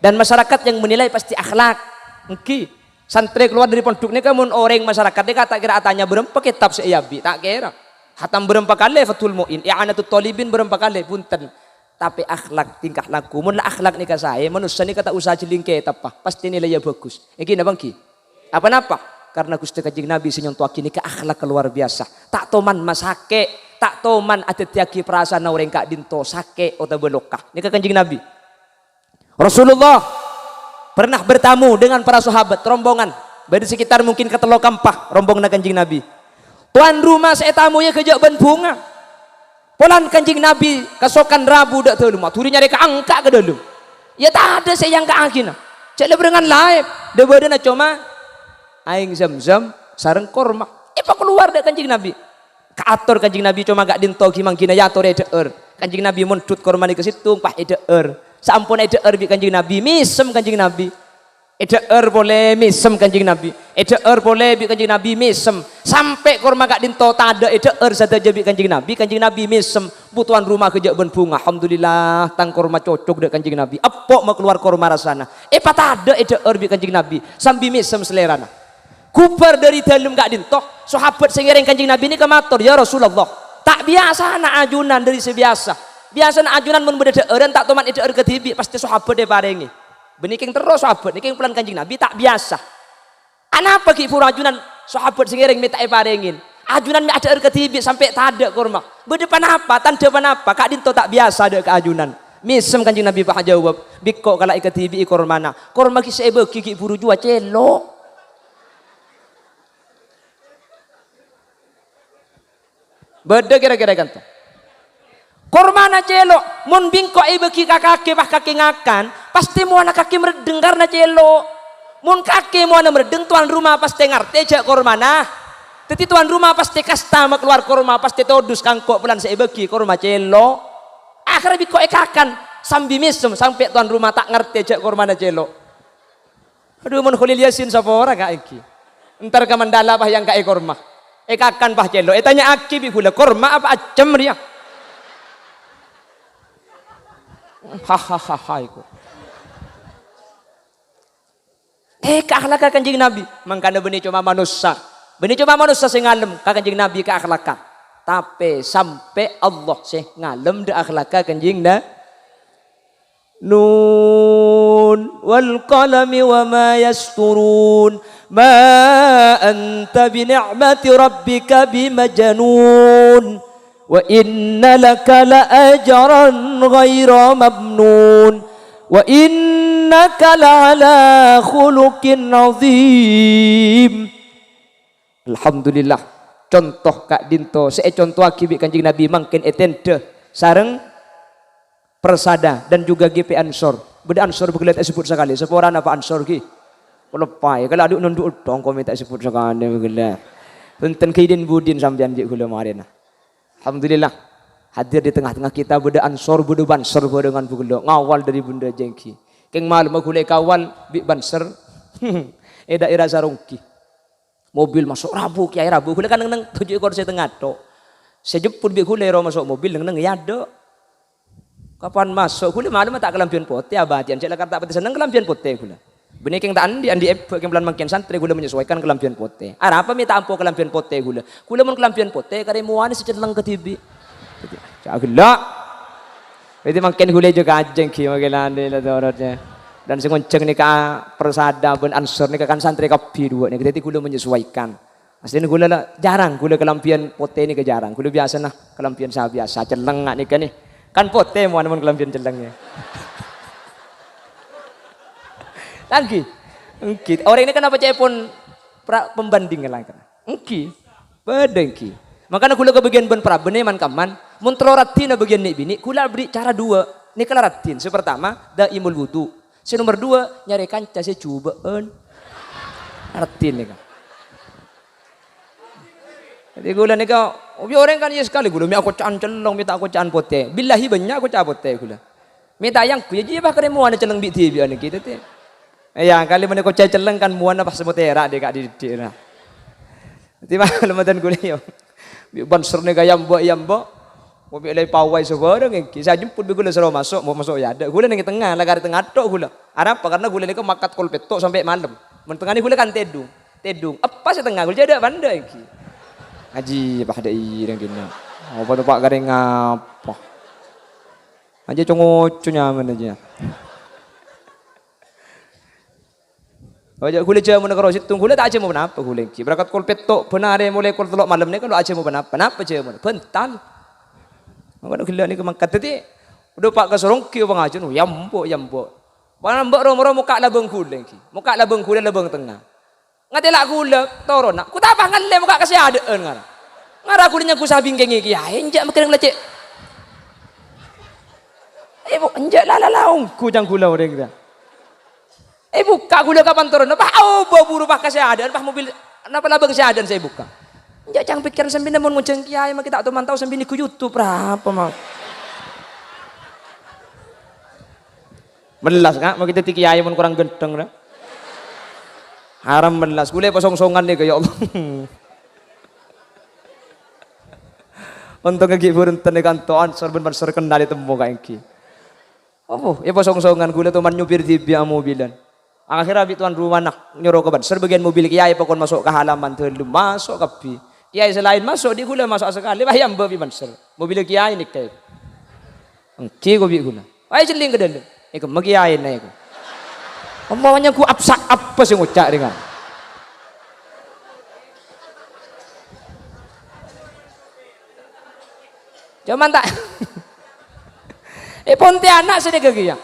Dan masyarakat yang menilai pasti akhlak. Èngghi, santrè kalowar dâri pondhuk nèka mon orèng masyarakat nèka ta' kèra atanya bârâmpa kètab sè èabi', ta' kèra. Hatam bârâmpa kalè Fathul Mu'in, I'anatut Thalibin bârâmpa kalè, bhunten. Tapè akhlak, tingkah laku, mon la akhlak nèka saè, manossa nèka ta' osa jhâlling kètab, pastè nilaiya bhâghus. Èngghi napa èngghi? Apa napa? Karena Ghustè Kanjeng Nabi sè nyontowaghi nèka akhlak luar biasa. Ta' toman masakè', ta' toman adhâddhiyaghi parasaanna orèng ka'dinto sakè' otabâ loka. Nèka Kanjeng Nabi. Rasulullah pernah bertamu dengan para sahabat, rombongan. Bâdâ sekitar mungkin katello kaempa rombonganna Kanjeng Nabi. Towan roma sè ètamoyâ ghâjâ' bân bhunga. Polana Kanjeng Nabi kasokan rabu dâ' dâlem, adhuri nyarè kaangka' ka dâlem. Iyâ tadâ' sè èangka'aghina. Jhâ' la bârengngan laèp, dâ-bâdâna coma aèng Zamzam sareng korma. Èpakalowar dâ' Kanjeng Nabi. Kaator Kanjeng Nabi coma ka'dinto ghi-, manggina èatorè èdhâ'âr. Kanjeng Nabi mondhut korma nèka sèttong, pas èdhâ'âr. Saamponna èdhâ'âr bi' Kanjeng Nabi, mèsem Kanjeng Nabi. Èdhâ'âr polè mèsem Kanjeng Nabi. Èdhâ'âr polè bi' Kanjeng Nabi mèsem. Sampè' korma ka'dinto tadâ' èdhâ'âr sadhâjâ bi' Kanjeng Nabi. Kanjeng Nabi mèsem. Bu towan roma ghâjâ' bân bhunga. Alhamdulillah, tang korma cocok dâ' Kanjeng Nabi. Eppo' makalowar korma rassana. Èpatadâ' èdhâ'âr bi' Kanjeng Nabi. Sambi mèsem salèrana. Ghubâr dâri dâlem ka'dinto, sahabat sè ngèrèng Kanjeng Nabi nèka mator, "Ya Rasulullah, ta' biyasana ajunan dâri sè biyasa. Biyasana ajunan mon bâdâ dhâ'ârân ta' toman èdhâ'âr kadhibi', pastè sahabat èparèngè." Bânnè kèng terro sahabat, nèkèng polana Kanjeng Nabi ta' biyasa. Anapa ghi' buru ajunan sahabat sè ngèrèng mè' ta' èparèngè? Ajunan mè' adhâ'âr kadhibi' sampè' tadâ' korma. Bâdâ panapa, tandhâ panapa, ka'dinto ta' biyasa dâ' ka ajunan. Mèsem Kanjeng Nabi pas ajâwâb, "Bi' engko' kala èkadhibi'i kormana. Korma ghi' sè èbâghi ghi' buru jhuwâ cèlo'." Bâdâ kèra-kèra è ka'dinto. Kormana cèlo', mon bi' engko' èbâghi ka kakè, pas kakè ngakan, pastè mowana kakè mreddheng karna cèlo'. Mon kakè mowana mreddheng, towan roma pastè ngartè jhâ' kormana. Dhâddhi towan roma pastè kasta makalowar korma, pastè todus ka engko' polana sè èbâghi korma cèlo'. Akhèrra bi' engko' èkakan, sambi mèsem, sampè' towan roma ta' ngartè jhâ' kormana cèlo'. Adhu, mon Kholil Yasin sapora ka' èngghi. Entar ka Mandala pas èangka'è korma. Èkakan pas cèlo'. Ètanya'aghi bi' ghulâ, "Korma apa ajâm rèya?" Hahahaha, iku. Eh, ka akhlakka Kanjeng Nabi. Mangkana bânnè coma manossa. Bânnè coma manossa sè ngalem ka Kanjeng Nabi ka akhlakka. Tapè sampè' Allah sè ngalem dâ' akhlakka Kanjeng Na-, Nun wal qalami wa ma yasturun. Ma anta bi ni'mati rabbika bi majnun. Wa inna laka la ajran ghaira mamnun. Wa innaka la ala khuluqin azim. Alhamdulillah. Conto ka'dinto sè ècontowaghi bi' Kanjeng Nabi mangkèn ètendhâ sareng Persada dan juga G P Ansor. Bâdâ Ansor bâghellâ ta' èsebbhut sakalè. Saporana apa Ansor ghi? Kaloppaè. Kala adhu nondhu' ottong kok mè' ta' èsebbhut sakalè bâghellâ. Bhunten ghi din budin sampèyan jhâ' ghulâ marèna. Alhamdulillah. Hadir di tengah-tengah kita bâdâ Ansor, bâdâ Bansor bhârângan bâghellâ. Ngawal dâri bendhâ jânggi. Kèng malemma ghulâ èkawal bi' Bansor. È daerah Saronggi. Mobil maso' rabu, kèyaè rabu. Ghulâ kan neng-neng toju' è korsè tengnga tho'. Sè jemput bi' ghulâ èro maso' mobil neng-neng è adâ'. Kapan maso'? Ghulâ malemma ta' kalambhiyân potè, abâdiyân. Cè' lakar ta' patè senneng kalambhiyân potè ghulâ. Bânnè kèng ta' andi', andi' èbâ kèng polana mangkèn santrè ghulâ menyesuaikan kalambhiyân potè. Arapa mè' ta' ampo kalambhiyân potè ghulâ? Ghulâ mon kalambhiyân potè, karè mowana sè celleng kadhibi'. Ca' ghellâ'. Dhâddhi mangkèn ghulâ jâgâ ajeng ghi mangkèn la torotnya. Dan sè ngonjhâng nèka Persada bân Ansor nèka kan santrè kabbhi duwâ' nèka. Dhâddhi ghulâ menyesuaikan. Asline ghulâ la jarang, ghulâ kalambhiyân potè nèka jarang. Ghulâ biyasana kalambhiyân sa-biyasa, celleng nga' nèka nè. Kan potè mon, mon kalambhiyân celleng ya. Èngghi. Èngghi. Orèng nèka napa ca'èpon pra-, pembanding langkana? Èngghi. Padâ èngghi. Mangkana ghulâ kabâgiyân bân parabânna man-kamman, mon tello raddhinna bâgiyân nè'-binè', ghulâ aberri' cara duwâ'. Nèka la raddhin. Sè partama, daimul wudu. Sè nomer dua, nyarè kanca sè jhubâ'ân. Ngartè nèka. Dhâddhi ghulâ nèka, bi' orèng kan iyâ sakalè ghulâ mè' akoca'an celleng, mè' ta' akoca'an potè. Billahi bânnya' koca' potè ghulâ. Mè' ta' èyangghuy, iyâ jiyâ pas karè mowana celleng bi' dhibi'ân ghi' tètè. Iyâ, kalè mènè koca' celleng kan mowana pas motèra' dhi' ka'dhi' dhiddhi', nah. Dhâddhi malem madan ghulâ, iyâ. Bi' banser nèka èyambâ'-èyambâ'. Mobil la èpawai sabârâng èngghi. Sè ajemput bi' ghulâ soro maso', mo-, maso' è adâ'. Ghulâ neng tengnga, la karè tengnga tok ghulâ. Arapa? Karna ghulâ nèka makat kol pètto' sampè' malem. Mon tengnga nèka ghulâ kan tèdung. Tèdung. Eppa sè tengnga ghulâ jhâ' dâ' pandâ èngghi. Aji, pas dâ' irèng kènè. Apa to, Pa', karè ngapa? Aja co-ngoco nyamana aja. Oja ghulâ jhâmona karo sèttong, ghulâ ta' ajhâmo ponapa ghulâ èngghi. Bârâkat kol pètto' bân arè molaè kol tello' malem nèka lo' ajhâmo ponapa. Napa jhâmona? Bhântal. Mangkana ghellâ' nèka mangkat. Dhâddhi, dâpa' ka sorong ghi' pangajiân, yambo', yambo'. Panambâ' ro-moro mokka' labâng ghulâ èngghi. Mokka' labâng ghulâ labâng tengnga. Ngatèla' ghulâ, toronna. Ku ta' pas ngallè mokka' ka sè adâ'ân ngara. Ngara ghulâ nyangghu sabingkèngè kèyaè, enjâ' makèrèng la cè'. Èbu, enjâ' la, la, la, ongghu cang ghulâ orèng ta. Èbukka' ghulâ ka pantoranna, pas aobâ buru pas ka sè adâ'ân, pas mobil, napa labâng sè adâ'ân sè èbukka'. Enjâ' cang pèkkèran sampèyan mon ngonjhâng kèyaè, makè ta' tao-mantao sampèyan nèko YouTube, rapa, ma-, mellas, Ka', makè dhâddhi kèyaè mon korang ghântheng, ra. Haram mellas, ghulâ èpasong-songan nèka, ya Allah. Ontong ghi' bhurunten è kanto, ansor bân panser kennal ètemmo, Ka', èngghi. Apa? Èpasong-songan ghulâ toman nyopir dhibi' amobilan. Akhèrra bi' towan rumana nyoro ka banser bâgiyân mobil kèyaè pakon maso' ka halaman dâlem, maso' kabbhi. Kèyaè sè laèn maso', dhi' ghulâ maso'a sakalè, wah, èyambâ' bi' banser. Mobil kèyaè nèka. Èngghi ko bi' ghulâ. Wah, ècelling ka dâlem. Èkemma kèyaèna èko. Apa nyangghu apsak apa sè ngoca' rèngan. Coma ta', è Pontianak sè nèka kèya.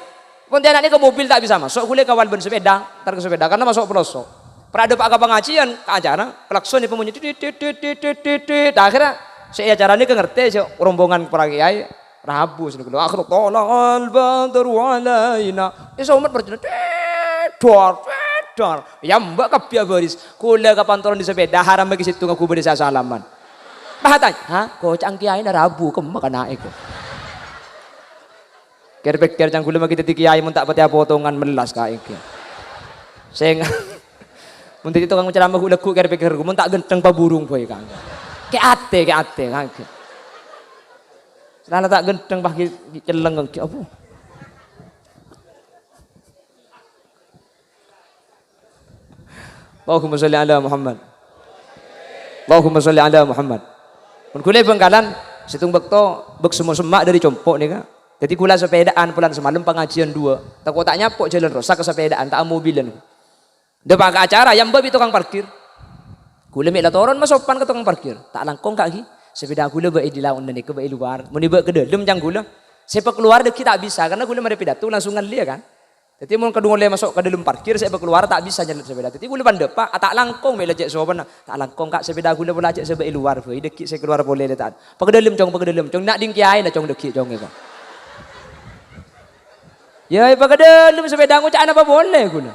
Pontianak nèka mobil ta' bisa maso', ghulâ èkawal bân sepèda, entar ka sepèda, karna maso' pelosok. Pra dâpa' ka pangajiân, ka acara, klakson èpamonye, tit, tit, tit. Akhèrra sè è acara nèka ngartè, sè rombongan para kèyaè, rabu sè nèka, "Akhir thala'al badru alaina." È somet parjâlânan, tit, dor, tit, dor. Èyambâ' kabbhi abâris. Ghulâ kapantoran dâri sepèda, haram bâgi sèttonga ghubâdhâ sè asalaman. Pas atanya, "Ha? Koca'na kèyaèna rabu, kemma kana'è ko?" Kèr-pèkkèr cang ghulâ makè dhâddhi kèyaè mon ta' patè apotongan mellas, Ka', èngghi. Sèng-, mon dhâddhi tokang ceramah ghu-, lagghu' kèr-pèkkèr ghu, mon ta' ghântheng paburung bhâi, Ka'. Kè' atè, kè' atè, Ka', èngghi. Sè la ta' ghântheng pas ghi-, ghi-, celleng èngghi, apa? Allahumma sholli ala Muhammad. Allahumma sholli ala Muhammad. Mon ghulâ è Bangkalan, sèttong bâkto bâk semma'-semma' dâri compo' nèka. Dhâddhi ghulâ sepèdaan polana samalem pangajiân duwâ'. Tako' ta' nyapo' jhâlân rosak ka sepèdaan, ta' amobilan. Dâpa' ka acara, èyambâ' bi' tokang parkir. Ghulâ mè' la toron masopan ka tokang parkir. Ta' langkong, Ka', ghi. Sepèda ghulâ bâi è laonna nèka, bâi è lowar. Mon èbâ' ka dâlem, cang ghulâ. Sè èpakalowar dâggi' ta' bisa, karna ghulâ marè pidato langsung ngallè, ya kan. Dhâddhi, mon kadhung ollè maso' ka dâlem parkir, sè èpakalowar ta' bisa nyellep sepèda. Dhâddhi, ghulâ pan dâpa', a, ta' langkong, mè' la cè' sopanna. Ta' langkong, Ka', sepèda ghulâ pola cè' sè bâi è lowar, bhâi, dâggi' sè kalowar polè lè ta'. Paghâdâlem, Cong, paghâdâlem, Cong. Na' ding kèyaèna, Cong, dâggi', Cong, èko. Ya, èpaghâdâlem sepèda ngoca' napa polè, ghulâ.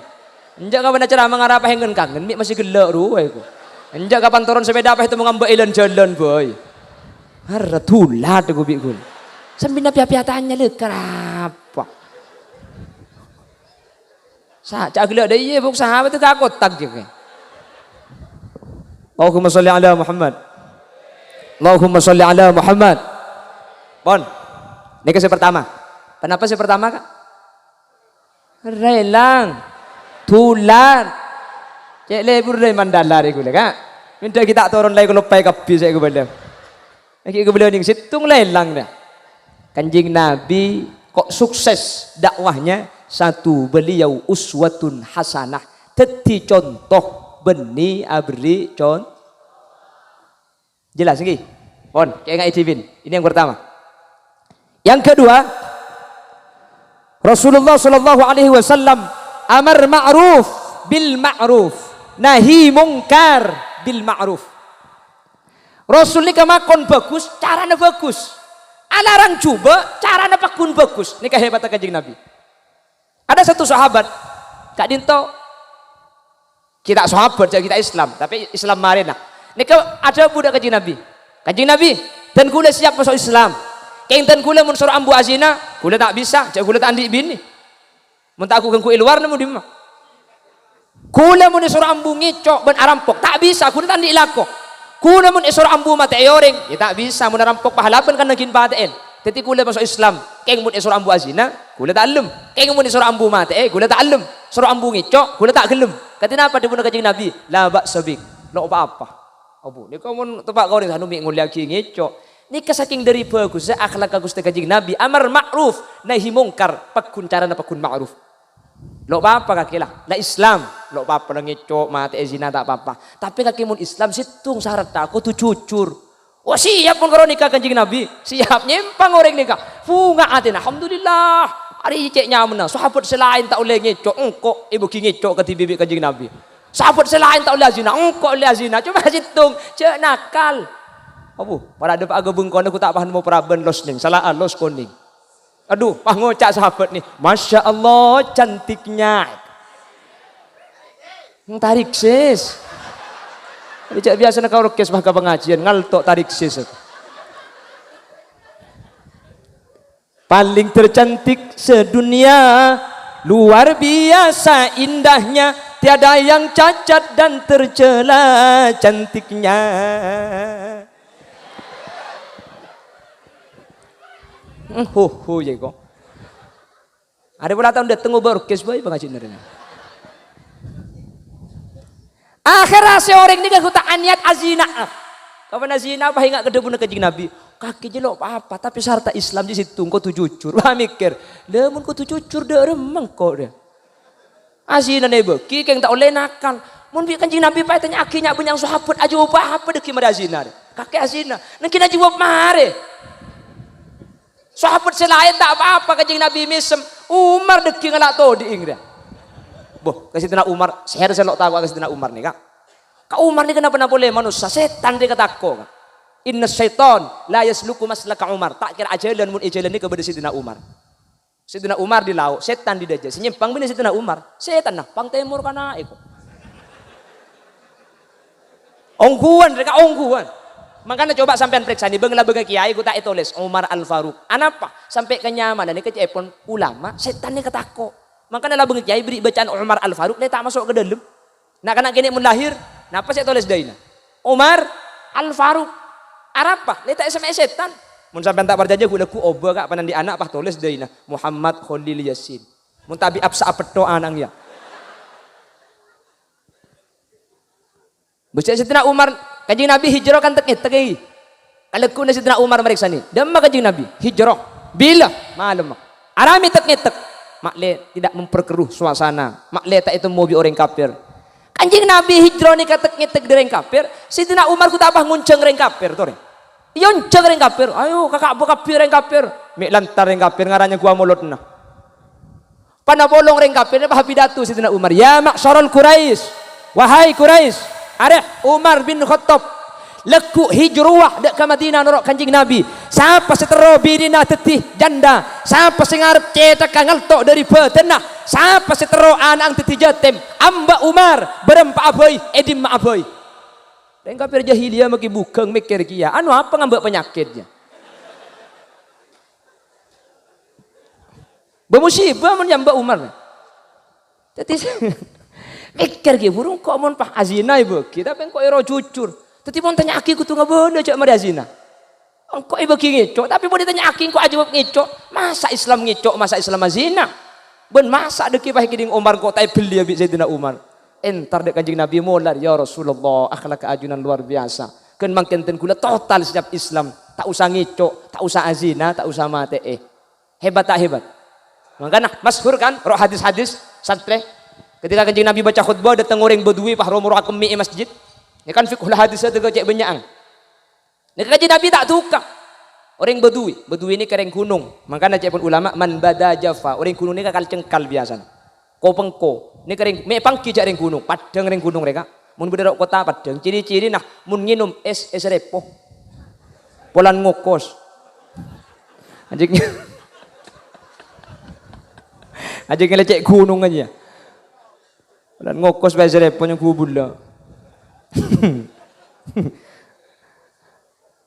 Enjâ' kapan ceramah ngarapa hèngen-kangen, mè' masih ghellâ' rowa, èko. Enjâ' kapan toron sepèda, apa ètemmo ngambâ' è lan-jhâlân, bhâi. Arra dhulat, èko, bi' ghulâ. Sampèyan piya-piya tanya, lè, karapa? Sa-, ca' ghellâ' dâ' iyâ, Bu', sahabat itu kakotak jâ, kè. Allahumma sholli ala Muhammad. Allahumma sholli ala Muhammad. Pon. Nèka sè pertama. Kenapa sè pertama, Ka'? Rèlang. Dhulat. Cè' lebur rè mandala rè ghulâ, Ka'. Mènta ghi' ta' toron laè kaloppaè kabbhi sè èkabâlâ. Èngghi kabâlâ nèng sèttong lèlang, nah. Kanjeng Nabi kok sukses dakwahnya? Satu, beliau uswatun hasanah. Dhâddhi conto bânnè aberri' con-, jelas, èngghi? Pon, kènga'è dhibi'en. Ini yang pertama. Yang kedua, Rasulullah sallallahu alaihi wasallam amar ma'ruf bil ma'ruf, nahi mungkar bil ma'ruf. Rasul nèka makon bhâghus, carana bhâghus. Alarang jhubâ', carana pagghun bhâghus. Nèka hebatta Kanjeng Nabi. Ada satu sahabat, ka'dhinto, kita sahabat, jhâ' kita Islam, tapè Islam marèna. Nèka adhâbu dâ' Kanjeng Nabi. "Kanjeng Nabi, dân kaulâ siap maso' Islam. Kèng dân kaulâ mon soro ambu azina, kaulâ ta' bisa, jhâ' kaulâ ta' andi' binè. Mon ta' ghu-ghângghu è lowar, mon è dimma? Kaulâ mon èsoro ambu ngèco' bân arampok, ta' bisa, kaulâ ta' andi' lako. Kaulâ mon èsoro ambu matè'è orèng, ya ta' bisa, mon arampok pahalabân kan naghin patè'èn. Dhâddhi kaulâ maso' Islam, kèng mon èsoro ambu azina, kaulâ ta' ellem. Kèng mon èsoro ambu matè'è, kaulâ ta' ellem. Soro ambu ngèco', kaulâ ta' ghellem." Kadhi napa dhâbuna Kanjeng Nabi? "La ba'sa bik, lo' pa-apa." Abu, nèka mon teppa' ka orèng sanu mè' ngollèyaghi ngèco'. Nèka sakèng dâri bhâghussa akhlakka Ghustè Kanjeng Nabi, amar ma'ruf, nahi mungkar, pagghun carana pagghun ma'ruf. Lo' pa-apa kakè la, la Islam, lo' pa-apa la ngèco', matè'è zina ta' pa-apa. Tapè kakè mon Islam sèttong saratna kodhu jujur. Wah, siap mon karo nèka Kanjeng Nabi, siap nyèmpang orèng nèka. Bhunga atèna, alhamdulillah. Arè cè' nyamana, sahabat sè laèn ta' ollè ngèco', engko' èbâghi ngèco' kadhibi' bi' Kanjeng Nabi. Sahabat sè laèn ta' ollè azina, engko' ollè azina, coma sèttong, jhâ' nakal. Abu, para dâpa' aga bengkona ghu ta' paham mo paraban los nèng, sala alos konèng. Aduh, pas ngoca' sahabat nè, "Masya Allah, cantiknya." Hmm, tarik sis. Jhâ' biyasana ka orkes mah ka pangajiân, ngalto' tarik sis. Paling tercantik sedunia, luar biasa indahnya, tiada yang cacat dan tercela cantiknya. Hmm, ho, ho, ya kok. Arè pola taon dâteng obâ orkes bhâi pangajina rèya. Akhèrra sè orèng nèka ghu ta' anyat azina'a. Kapan azina pas enga' ka dhâbuna Kanjeng Nabi, "Kakè jhâ' lo' pa-apa, tapè saratna Islam jhâ' sèttong, kodhu jujur." Wah, mèkkèr, "La mon kodhu jujur, dâ' remma engko', dâ'? Azina nè bâghi, kèng ta' ollè nakal." Mon bi' Kanjeng Nabi pas ètanya'aghi nya'-bânnya'an sahabat, ajâwâb apa dâggi' marè azina, dâ'? Kakè azina. Nèng ghi' ajâwâb marè. Sahabat sè laèn ta' pa-apa, Kanjeng Nabi mèsem. Umar dâggi' ngala' todhi'eng rèya. Boh, ka Sayyidina Umar, sèher sè lo' tako' ka Sayyidina Umar nèka. Ka Umar nèka napa-napa polè manossa, sètan rèya katako', ka. Inna syaitan la yasluku maslaka Umar. Ta' kèra ajhâlân mon è jhâlân nèka bâdâ Sayyidina Umar. Sayyidina Umar di lao', sètan di dâjâ. Sè nyèmpang bânnè Sayyidina Umar. Sètanna, pang tèmor kana èko. Ongghuwân, rèka ongghuwân. Mangkana coba sampèyan parèksanè, bâng-labângnga kèyaè ghu ta' ètolès Umar Al Faruq. Anapa? Sampè' ka nyamana nèka ca'èpon ulama, sètan nèka tako'. Mangkana labâng kèyaè bherri' bâcaan Umar Al Faruq, lè ta' maso' ka dâlem. Na'-kana' kènè' mon lahir, napa sè ètolès dâina? Umar Al Faruq. Arapa? Lè ta' èsemma'è sètan. Mon sampèyan ta' parcajâ, ghu-lagghu obâ ka' panandhi' ana' pas tolès dâina Muhammad Kholil Yasin. Mon ta' bi' apsa apetto' ana'na, yâ. Bâcca Sayyidina Umar, Kanjeng Nabi hijrah kan tek-ngètek, èi. Kalagghuna Sayyidina Umar marèksanè. Dâmma Kanjeng Nabi? Hijrah. Bilâ? Malem. Aramè tek-ngètek. Ma'lè tidak memperkeruh suasana. Ma'lè ta' ètemmo bi' orèng kafir. Kanjeng Nabi hijrah nèka tek-ngètek dâri orèng kafir. Sayyidina Umar ghu ta' pas ngonjhâng orèng kafir, torè. Èyonjhâng orèng kafir. Ayo, ka Ka'bah kabbhi orèng kafir. Mè' lantar orèng kafir ngarannya ghu amolodhâ. Pana polong rèng kafir, pas apidato Sayyidina Umar, "Ya ma'syaral Quraisy, wahai Quraisy, arè Umar bin Khattab, lagghu' hijrah dâ' ka Madinah noro' Kanjeng Nabi. Sapa sè terro binèna dhâddhi janda, sapa sè ngarep cèthagghâ ngalto' dâri bâdânna, sapa sè terro ana'na dhâddhi jatèm, amba' Umar, bârâmpa'a bhâi, è dimma'a bhâi." Rèng kafir jahiliyah maghi bhughâng mèkkèr kèya, anu apa ngamba' panyakèt, yâ? Bâ musibah mon nyamba' Umar. Dhâddhi, mèkkèr ghi, buru engko' mon pas azina èbâghi, tapè engko' èro jujur. Dhâddhi mon tanya'aghi kodhu ngabâlâ jhâ' marè azina. Engko' èbâghi ngèco', tapè mon ètanya'aghi engko' ajâwâb ngèco'. Masa' Islam ngèco', masa' Islam azina? Bân masa' dhâggi' pas èkèdhing Umar engko' ta' èbelliyâ bi' Sayyidina Umar? Entar dâ' Kanjeng Nabi molar, "Ya Rasulullah, akhlak ajunan luar biasa. Ghân mangkèn dân kaulâ total siap Islam. Ta' osa ngèco', ta' osa azina, ta' osa matè'è." Hebat ta' hebat? Mangkana masyhur kan, ro' hadis-hadis santrè. Ketika Kanjeng Nabi baca khutbah, dâteng orèng Badui pas ro-moro akemmè è masjid. Nèka kan fiqhul hadis adâ' cè' bânnya'an. Nèka Kanjeng Nabi ta' duka. Orèng Badui, Badui nèka rèng ghunong. Mangkana ca'èpon ulama, "Man bada jafa." Orèng ghunong nèka kal-cengkal biyasana. Ko-pengko. Nèka rèng, mè' pangghi jhâ' rèng ghunong, paddhâng rèng ghunong rèka. Mon bâdâ ro' kottha paddhâng, ciri-cirina mon ngènom ès, ès repo. Polana ngokos. Anjing. Ajâ' ngèlè cè' ghunong ajâ. Lan ngokos bhâi sèrèpo nyenggu bulâ.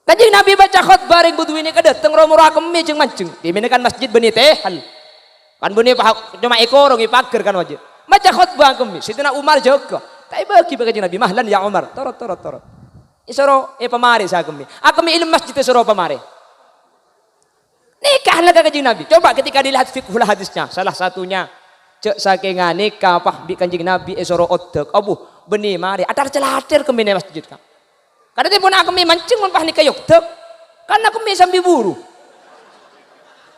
Kanjeng Nabi maca khotbah rèng Badui nèka dâteng ro-moro akemmè jeng-manjeng. Dimènè kan masjid bânnè tehel. Kan bânnè pa-, coma èkorongè paghâr kan wajib. Maca khotbah akemmè. Sayyidina Umar jâgâ. Ta' èbâghi bi' Kanjeng Nabi. "Mahlan ya Umar. Torot, torot, torot." Èsoro èpamarè sè akemmè. Akemmè è dâlem masjid èsoro pamarè. Nèka akhlak Kanjeng Nabi. Coba ketika dilihat fiqhul hadisnya, salah satunya, jâ' sakènga nèka pas bi' Kanjeng Nabi èsoro oddhâk, abu, bânnè marè, atar-calatar kemmèna masjid, Ka'. Kadhâddhiyâ pon akemmè manjeng mon pas nèka èoddhâk, kan akemmè sambi buru.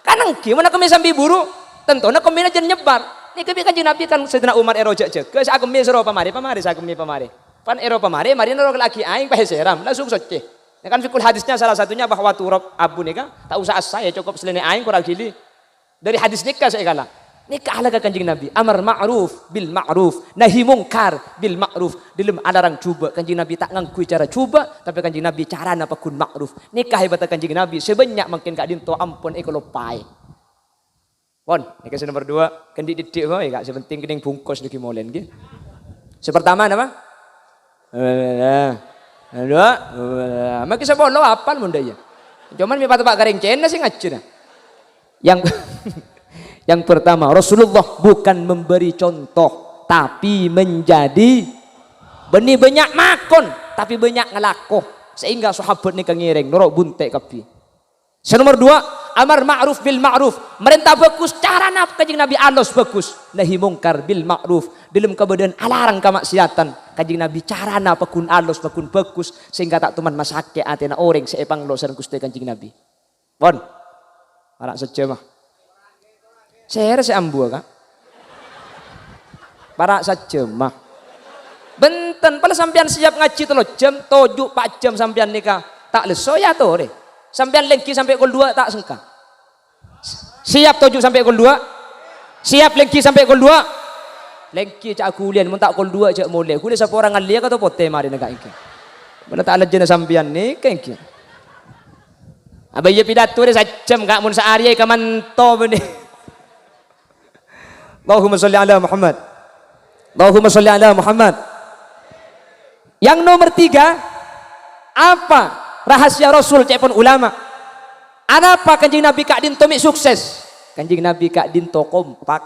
Kan èngghi, mon akemmè sambi buru, tantona kemmèna jân nyebar. Nèka bi' Kanjeng Nabi kan Sayyidina Umar èro jâ'-jâgâ, sè akemmè èsoro pamarè, pamarè, sè akemmè pamarè. Pan èro pamarè, marèna ro lagi aèng, pas èsèram, langsung soccè. Nah, kan fiqhul hadisnya salah satunya bahwa turap abu nèka ta' usah assaè, cokop sèlèna aèng korang ghili. Dâri hadis nèka sè èkala. Nèka akhlak Kanjeng Nabi, amar ma'ruf bil ma'ruf, nahi mungkar bil ma'ruf. Dâlem alarang jhubâ', Kanjeng Nabi ta' ngangghuy cara jhubâ', tapè Kanjeng Nabi carana pagghun ma'ruf. Nèka hebatta Kanjeng Nabi, sè bânnya' mangkèn ka'dinto ampon èkaloppaè. Pon, nèka sè nomer dua, kèng dhi'-dhiddhi' bhâi, Ka', sè penting kènèng bungkos nèka molèn, ghi. Sè pertama napa? Dua, mangkè sapolo apal mon dâ' iyâ. Cuman mè' pateppa' karèng cèna sè ngajhi, nah. Yang, yang pertama, Rasulullah bukan memberi contoh, tapi menjadi, bânnè bânnya' makon, tapè bânnya' ngalako. Sehingga sahabat nèka ngèrèng, noro' bunte' kabbhi. Sè nomer dua, amar ma'ruf bil ma'ruf. Marènta bhâghus, carana Kanjeng Nabi alos bhâghus. Nahi mungkar bil ma'ruf. Dâlem kabâdâ'ân alarang kama'siyatan, Kanjeng Nabi carana pagghun alos, pagghun bhâghus, sehingga ta' toman masakè' atèna orèng sè èpanglo sareng Ghustè Kanjeng Nabi. Pon. Para' sajjhâmah. Sèra sè ambuwâ, Ka'? Para' sajjhâmah. Bhunten, pala sampèyan siap ngajhi tello jam, toju' pa' jam sampèyan nèka ta' lesso, ya torè. Sampèyan lèngghi sampè' kol duwâ' ta' sengka. Siap toju' sampè' kol duwâ'? Siap lèngghi sampè' kol duwâ'? Lèngghi ca' ghuliyân, mon ta' kol duwâ' jâ' molè. Ghuliyâ saporana ngallèya ka to potè marèna ka' èngghi. Mon ta' lajjhâna sampèyan nèka èngghi. Abâ iyâ pidato rè sajjhâm, Ka', mon saarèya èkamanto bânnè. Allahumma sholli ala Muhammad. Allahumma sholli ala Muhammad. Yang nomor tiga, apa rahasia Rasul ca'èpon ulama? Anapa Kanjeng Nabi ka'dinto mè' sukses? Kanjeng Nabi ka'dinto kompak.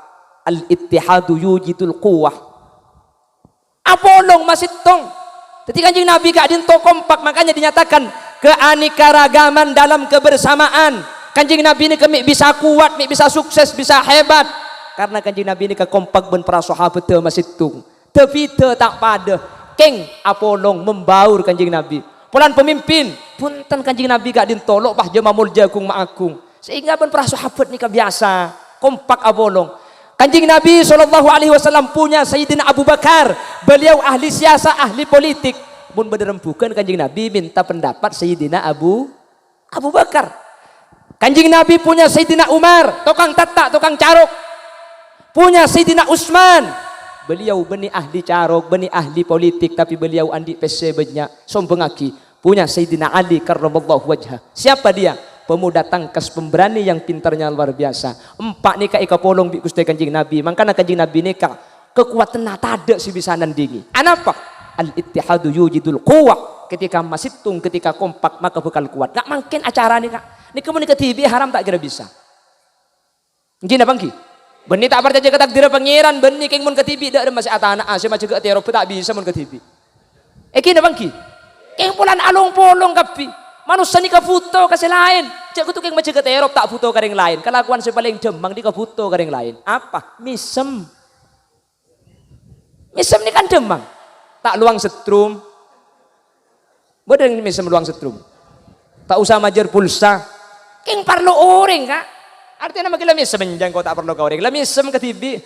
Al-ittihadu yujidul quwwah. Apolong masettong. Dhâddhi Kanjeng Nabi ka'dinto kompak, makanya dinyatakan keanekaragaman dalam kebersamaan. Kanjeng Nabi nèka mè' bisa kuat, mè' bisa sukses, bisa hebat. Karena Kanjeng Nabi nèka kompak bân para sahabatta masettong. Dâ-bhidhâ ta' padâ. Kèng apolong membaur Kanjeng Nabi. Polana pamimpin, bhunten Kanjeng Nabi ka'dinto lo' pas jhâ' mamoljâ ghung-maaghung. Sehingga bân para sahabat nèka biyasa kompak apolong. Kanjeng Nabi sallallahu alaihi wasallam punya Sayyidina Abu Bakar. Beliau ahli siyasah, ahli politik. Mon bâdâ rembughân Kanjeng Nabi minta pendapat Sayyidina Abu, Abu Bakar. Kanjeng Nabi punya Sayyidina Umar, tokang tatta', tokang carok. Punya Sayyidina Utsman. Beliau bânnè ahli carok, bânnè ahli politik, tapè beliau andi' pèssè bânnya', sombhângaghi. Punya Sayyidina Ali karramallahu wajhah. Siapa dia? Pemuda tangkas pemberani yang pintarnya luar biasa. Empa' nèka èkapolong bi' Ghustè Kanjeng Nabi. Mangkana Kanjeng Nabi nèka kakowadhânna tadâ' sè bisa nandhingi. Anapa? Al-ittihadu yujidul quwwah. Ketika masettong, ketika kompak, maka bhâkal kowat. Nga' mangkèn acara nèka. Nèka mon kadhibi' haram ta' kèra bisa. Èngghi napa èngghi? Bânnè ta' parcajâ ka takdirra Pangèran, bânnè kèng mon kadhibi' dâ' remma sè atana'a, sè majâgâ tèrobbhâ ta' bisa mon kadhibi'. Èngghi napa èngghi? Kèng polana along-polong kabbhi. Manossa nèka bhuto ka sè laèn. Jhâ' kodhu kèng majâgâ tèrop ta' bhuto ka rèng laèn. Kalakowan sè palèng dhâmmang nèka bhuto ka rèng laèn. Apa? Mèsem. Mèsem nèka kan dhâmmang. Ta' lowang setrum. Bâdâ mèsem lowang setrum. Ta' osa majâr pulsa. Kèng parlo orèng, Ka'. Artèna makkè la mèsem ènjhâ' engko' ta' parlo ka orèng. La mèsem kadhibi'.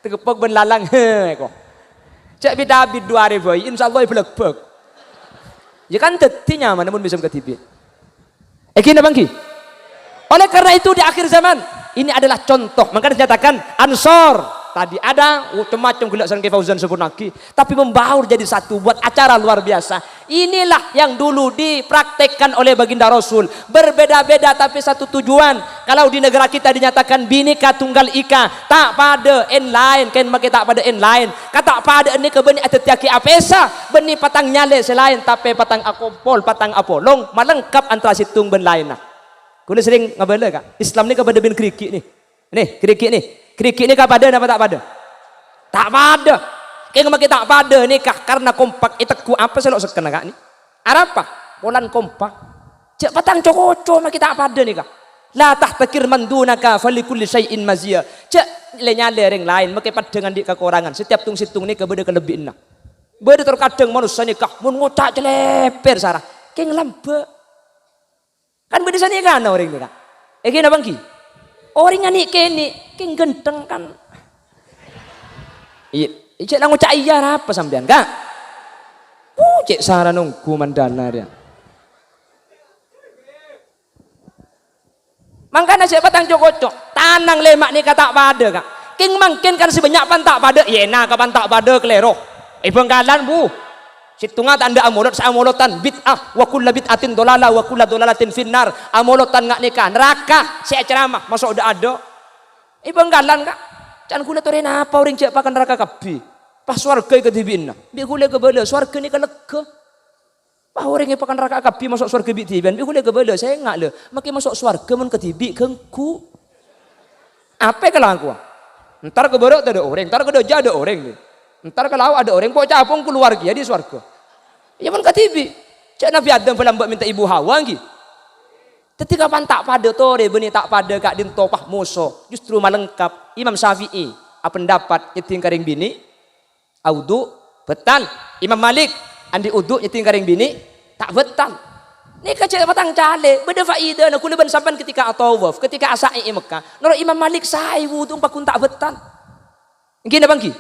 Tagepok bân lalang. Engko'. Jhâ' bit-abit du arè bhâi, insyaallah èbâlâkbâk. Yâ kan dhâddhi nyaman mon mèsem kadhibi'. Èngghi napa èngghi? Oleh karena itu di akhir zaman, Ini adalah contoh. Maka dinyatakan Ansor. Tadi ada macam-macam gula sareng Ki Fauzan sebut lagi. Tapi membaur jadi satu buat acara luar biasa. Inilah yang dulu dipraktekkan oleh Baginda Rasul. Berbeda-beda tapi satu tujuan. Kalau di negara kita dinyatakan Bhinneka Tunggal Ika, ta' padâ en laèn, kèng make ta' padâ en laèn. Ka ta' padâ nèka bânnè adhâddhiyâghi apèsa, bânnè patang nyalè sè laèn, tapè patang akompol, patang apolong, malengkap antara sèttong bân laènna. Kaulâ serrèng ngabâlâ, Ka'. Islam nèka padâ bân ghârighi', nè. Nè, ghârighi', nè. Ghârighi' nèka padâ napa ta' padâ? Ta' padâ. Kèng make ta' padâ nèka karna kompak ètegghu' apa sè lo' sekkenna, Ka', nè? Arapa? Polana kompak. Jhâ' patang co-koco make ta' padâ nèka. "La tahtaqir man dunaka falikulli syai'in maziyah." Jhâ' lè-nyalè rèng laèn make padâ ngan andi' kakorangan. Setiap tong-sèttong nèka bâdâ kalebbiyanna. Bâdâ tor kadhâng manossa nèka mon ngoca' calèpèr sara. Kèng lambâ'. Kan bâdâ sanèkana orèng nèka. Èngghi napa èngghi? Orèng nè'-kènè' kèng ghântheng kan. Iyâ, jhâ' la ngoca' iyâ arapa sampèyan, Ka'? Uh, cè' sara nongghu mandhâna rèya. Mangkana jhâ' patang co-koco, tanang lèma' nèka ta' padâ, Ka'. Kèng mangkèn kan sè bânnya' pan ta' padâ, yèna ka pan ta' padâ kalèro. È Bhângkalan, Bu. Sèttongnga ta' endâ' amolod, sè amolodan bid'ah, wa kullu bid'atin dhalalah, wa kullu dhalalatin finnar. Amolodan nga' nèka, naraka, sè acaramah, maso' dâ'-adâ'. È Bhângkalan, Ka'. Can ghulâ torè napa orèng jhâ' paka naraka kabbhi. Pas sowarghâ èkadhibi'na. Bi' ghulâ kabâlâ, sowarghâ nèka lèghâ. Wah, orèng è paka naraka kabbhi maso' sowarghâ bi' dhibi'ân, bi' ghulâ kabâlâ, sènga' lho, make maso' sowarghâ mon kadhibi' ghângghu. Apa kalakowa? Entar ka bârâ' tadâ' orèng, entar ka dâjâ adâ' orèng, lho. Entar ka lao' adâ' orèng, po-capo kalowar kèya dâri sowarghâ. Iyâ mon kadhibi'. Ca'na Nabbhi Adam bâlâmbâ' mènta Ibu Hawa, èngghi. Dhâddhi kapan ta' padâ torè bânnè ta' padâ ka'dinto pas moso, justru malengkap. Imam Syafi'i apendapat nyèddhing ka rèng binè', awudu', bâtal. Imam Malik, andi' wudu' nyèddhing ka rèng binè', ta' bâtal. Nèka jhâ' patang calè, bâdâ faèdana. Ghulâ bân sampèyan ketika atawaf, ketika asa'i è Mekkah, noro' Imam Malik saè wudu' pagghun ta' bâtal. Èngghi napa èngghi?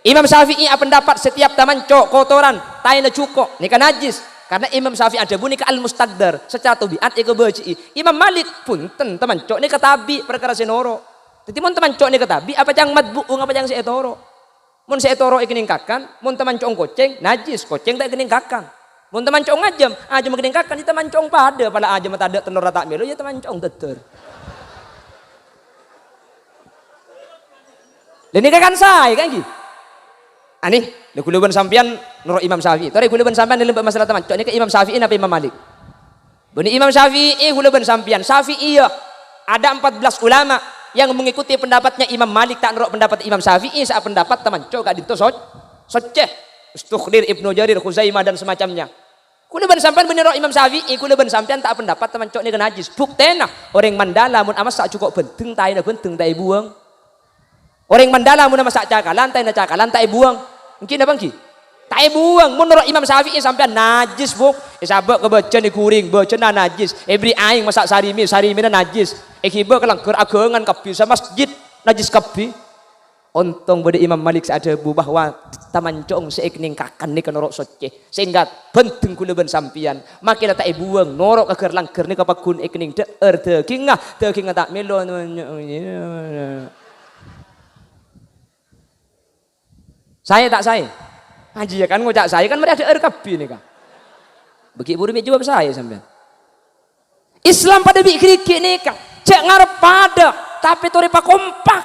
Imam Syafi'i apendapat setiap tamanco' kotoran, taèna jhuko', nèka najis. Karena Imam Syafi'i adhâbu nèka al-mustaqdar, secara tabiat èkabâji'i. Imam Malik, bhunten, tamanco' nèka tabi' parkara sè noro'. Dhâddhi mon tamanco' nèka tabi', apa ca'na matbu'un, apa ca'na sè ètoro'? Mon sè ètoro' èkennèng kakan, mon tamanco'na kocèng, najis, kocèng ta' èkennèng kakan. Mon tamanco'na ajâm, ajâm èkennèng kakan, yâ tamanco'na padâ, pala ajâm tadâ' tellorra ta' mèlo, yâ tamanco'na dâddâr. Lha nèka kan saè, kan, ghi? Anè, lha ghulâ bân sampèyan noro' Imam Syafi'i. Torè ghulâ bân sampèyan dâlem bab masalah tamanco', nèka Imam Syafi'i napa Imam Malik? Bânnè Imam Syafi'i, ghulâ bân sampèyan. Syafi'iyah. Ada empat belas ulama yang mengikuti pendapatnya Imam Malik, ta' noro' pendapat Imam Syafi'i, sè apendapat tamanco' ka'dinto so-, soccè. Istukhdir, Ibnu Jarir, Khuzaimah, dan semacamnya. Ghulâ bân sampèyan bânnè noro' Imam Syafi'i, ghulâ bân sampèyan ta' apendapat tamanco' nèka najis. Buktèna, orèng Mandala mon amassa' jhuko' bhândheng, taèna bhândheng ta' èbuwâng. Orèng Mandala mon amassa' cakalan, taèna cakalan ta' èbuwâng. Èngghi napa èngghi? Ta' èbuwâng. Mon noro' Imam Syafi'i sampèyan najis, Bu. Èsabâ' ka bâjâna èghuring, bâjâna najis. Èberri' aèng massa' sarimi, sarimina najis. Èghibâ ka langghâr aghângan kabbhi, samasjid najis kabbhi. Ontong bâdâ Imam Malik sè adhâbu bahwa tamanco'na sè èkennèng kakan nèka noro' soccè. Sehingga bhândheng ghulâ bân sampèyan, make la ta' èbuwâng, noro' ka ghâr-langghâr nèka pagghun èkennèng dâ'âr dâghingnga, dâghingnga ta' mèlo. Saè ta' saè? Ajiyâ kan ngoca' saè, kan marè adhâ'âr kabbhi nèka. Bâgi buru mè' jâwâb saè sampèyan. Islam padâ bi' ghârighi' nèka, jhâ' ngarep padâ, tapè torè pakompak.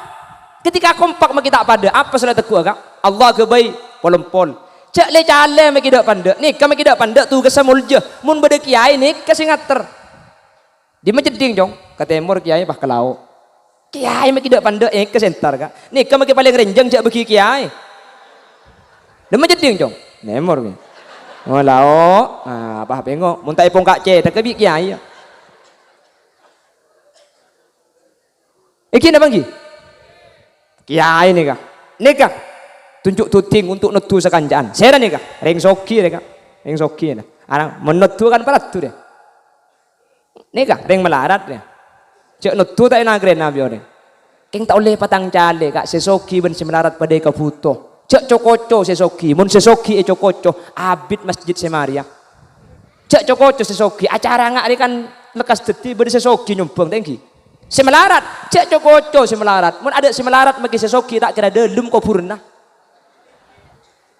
Ketika kompak make ta' padâ, apa sè la ètegghu'a, Ka'? Allah ghâbây, pol-empol. Jhâ' lè-calè make dâ'-pandâ', nèka make dâ'-pandâ' tugassa molja. Mon bâdâ kèyaè, nèka sè ngater. Dimma ceddhing, Cong? Ka tèmor kèyaè, pas ka lao'. Kèyaè make dâ'-pandâ' èngka sè entar, Ka'. Nèka make palèng rènjhâng jhâ' bâgi kèyaè. Dimma ceddhing, Cong? Nèmor, Mi. Oh, lao'. Ah, apa pengo'? Mon ta' èpongka' cèthagghâ bi' kèyaè, yâ. Èngghi napa èngghi? Kèyaè nèka. Nèka. Tunjuk tuding untuk nodhu sakanca'an. Sèra nèka. Rèng soghi nèka. Rèng soghi nèka. Arang mon nodhu kan paraddu rè. Nèka, rèng malarat, yâ. Jhâ' nodhu ta' ènagrèna bi' orèng. Kèng ta' ollè patang calè, Ka', sè soghi bân sè malarat padâ èkabhuto. Jhâ' co-koco sè soghi. Mon sè soghi èco-koco, abit masjid sè marèya. Jhâ' co-koco sè soghi. Acara nga' rè kan lekkas dhâddhi bâdâ sè soghi nyombhâng, ta' èngghi? Sè malarat, Jhâ' co-koco sè malarat. Mon adâ' sè malarat, maghi sè soghi, ta' kèra dâlem kobhurânna.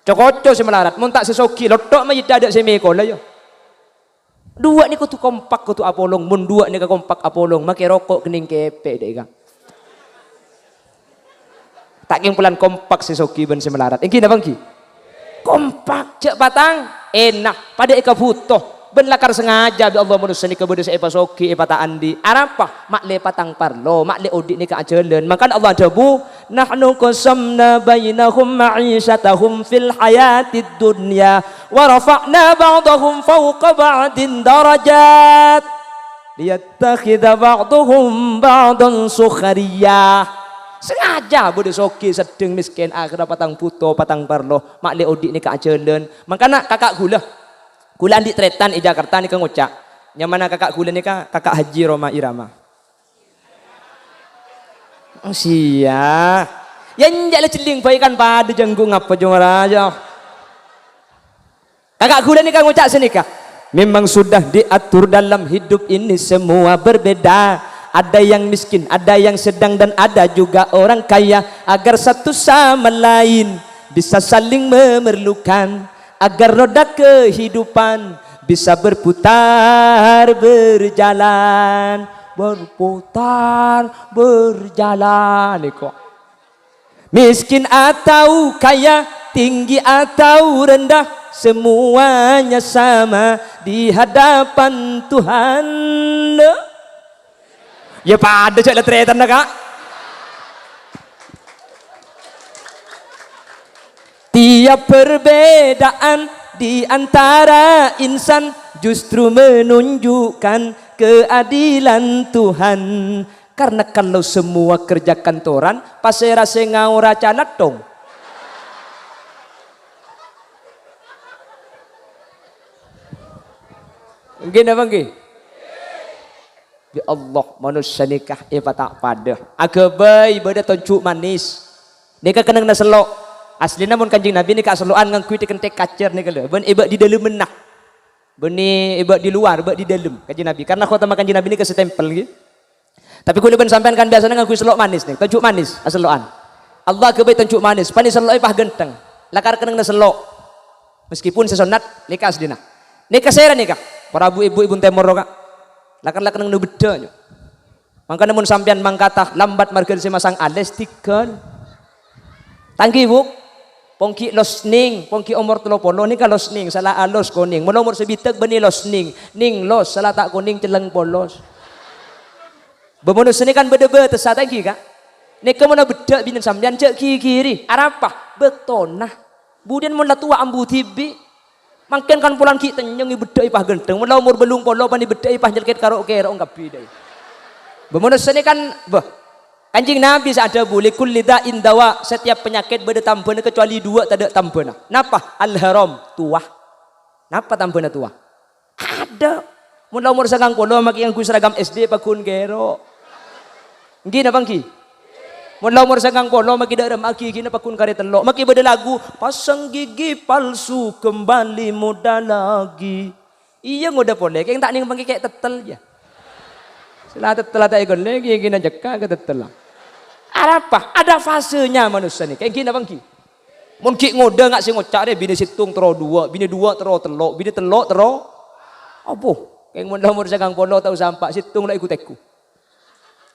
Co-koco sè malarat. Mon ta' sè soghi, lotto' ma' yâ adâ' sè mèkola, yâ. Duwâ' nèka kodhu kompak, kodhu apolong. Mon duwâ' nèka kompak apolong, makè roko' kennèng kèpè', dâ' ika. Ta' kèng polana kompak sè soghi bân sè malarat. Èngghi napa èngghi? Kompak, jhâ' patang, èna', padâ èkabhuto. Bân lakar sangajâ bi' Allah manossa nèka bâdâ sè èpasoghi, èpata andi'. Arapa? Ma' lè patang parlo, ma' lè odi' nèka ajhâlân. Mangkana Allah adhâbu, "Nahnu qasamna bainahum ma'isyatahum fil hayatid dunya, wa rafa'na ba'dahum fawqa ba'din darajat." Liyattakhidza ba'dhuhum ba'dhan sukhriyyah. Sangajâ bâdâ soghi, seddheng, mèskèn, akhèrra patang bhuto, patang parlo, ma' lè odi' nèka ajhâlân. Mangkana kaka' ghulâ, ghulâ andi' tarètan è Jakarta nèka ngoca'. Nyamana kaka' ghulâ nèka Kaka' Haji Rhoma Irama. Oh, sia. Yâ, enjâ' la jhelling bhâi kan padâ jhângghu ngapa jhung rajâ. Kaka' ghulâ nèka ngoca' sanèka, "Memang sudah diatur dalam hidup ini semua berbeda. Ada yang miskin, ada yang sedang, dan ada juga orang kaya. Agar satu sama lain bisa saling memerlukan. Agar roda kehidupan bisa berputar, berjalan." Berputar, berjalan, nèko. Miskin atau kaya, tinggi atau rendah, semuanya sama di hadapan Tuhan. Yâ padâ jhâ' la tarètanna, Ka'. Tiap perbedaan di antara insan justru menunjukkan keadilan Tuhan. Karena kalau semua kerja kantoran, pasèra sè ngaora calathong? Èngghi napa èngghi? Ya Allah, manossa nèka èpata' padâ. Aghâbây bâdâ tonju' manis. Nèka kennengnganna sello'. Aslina mon Kanjeng Nabi nèka asello'an ngangghuy tèk-kentèk kacer nèka lho, bân èbâ' di dâlemmanna. Bânnè èbâ' di luar, èbâ' di dâlem Kanjeng Nabi. Karena khotama Kanjeng Nabi nèka satèmpel, ghi. Tapè kaulâ bân sampèyan kan biyasana ngangghuy sello' manis, nè, tonju' manis, asello'an. Allah aghâbây tonju' manis, panè sello'è pas ghântheng. Lakar kennengnganna sello'. Meskipun sè sonnat, nèka aslina. Nèka sèra nèka, para bu-ibu, èbun tèmor, Ka'. Lakar la kennengnganna beddhâ, nyo. Mangkana mon sampèyan mangkata lambat marghâna sè masang alès, dhigghâl. Tangghi, Bu. Pongghi' los nèng, pongghi' omor tello polo nèka los nèng, sala alos konèng. Mon la omor sabidhâk bânnè los nèng, nèng los, sala ta' konèng cellèng polos. Bâ manossa nèka kan bâdâ bâtessa, tangghi, Ka'. Nèka mon abeddhâ binèna sampèyan, jhâ' ghighiri. Arapa? Bâktona. Budiyân mon la towa ambu dhibi'. Mangkèn kan polana ghi' tennyèng èbeddhâ'i pas ghântheng. Mon la omor bâllung polo panè èbeddhâ'i pas nyelkèt karo' kèro' kabbhi, dâi. Bâ manossa nèka kan, bâ. Kanjeng Nabi sè adhâbu, "Likulli da'in dawa'," setiap penyakit bâdâ tambhâna kecuali duwâ' tadâ' tambhâna. Napa? Al-haram, towa. Napa tambhâna towa? Adâ'. Mon la omor sangang polo makè ngangghuy seragam S D paggun kèro'. Èngghi napa èngghi? Mon la omor sangang polo makè dâ' remma'a ghigina paggun karè tello'. Makè bâdâ lagu, "Pasang gigi palsu, kembali muda lagi." Iyâ, ngodâ polè, kèng ta' nèng pangkè kè' tèttèl, yâ. Sè la tèttèl ta' èghâllè, ghigina jhâkka' ka tèttèl. Arapa? Ada fasenya manossa nèka. Èngghi napa èngghi? Mon ghi' ngodâ nga' sè ngoca' rè, binè sèttong terro duwâ', binè duwâ' terro tello', binè tello' terro, apo? Kèng mon la omor sangang polo tao sampa', sèttong la èghu-tèghu.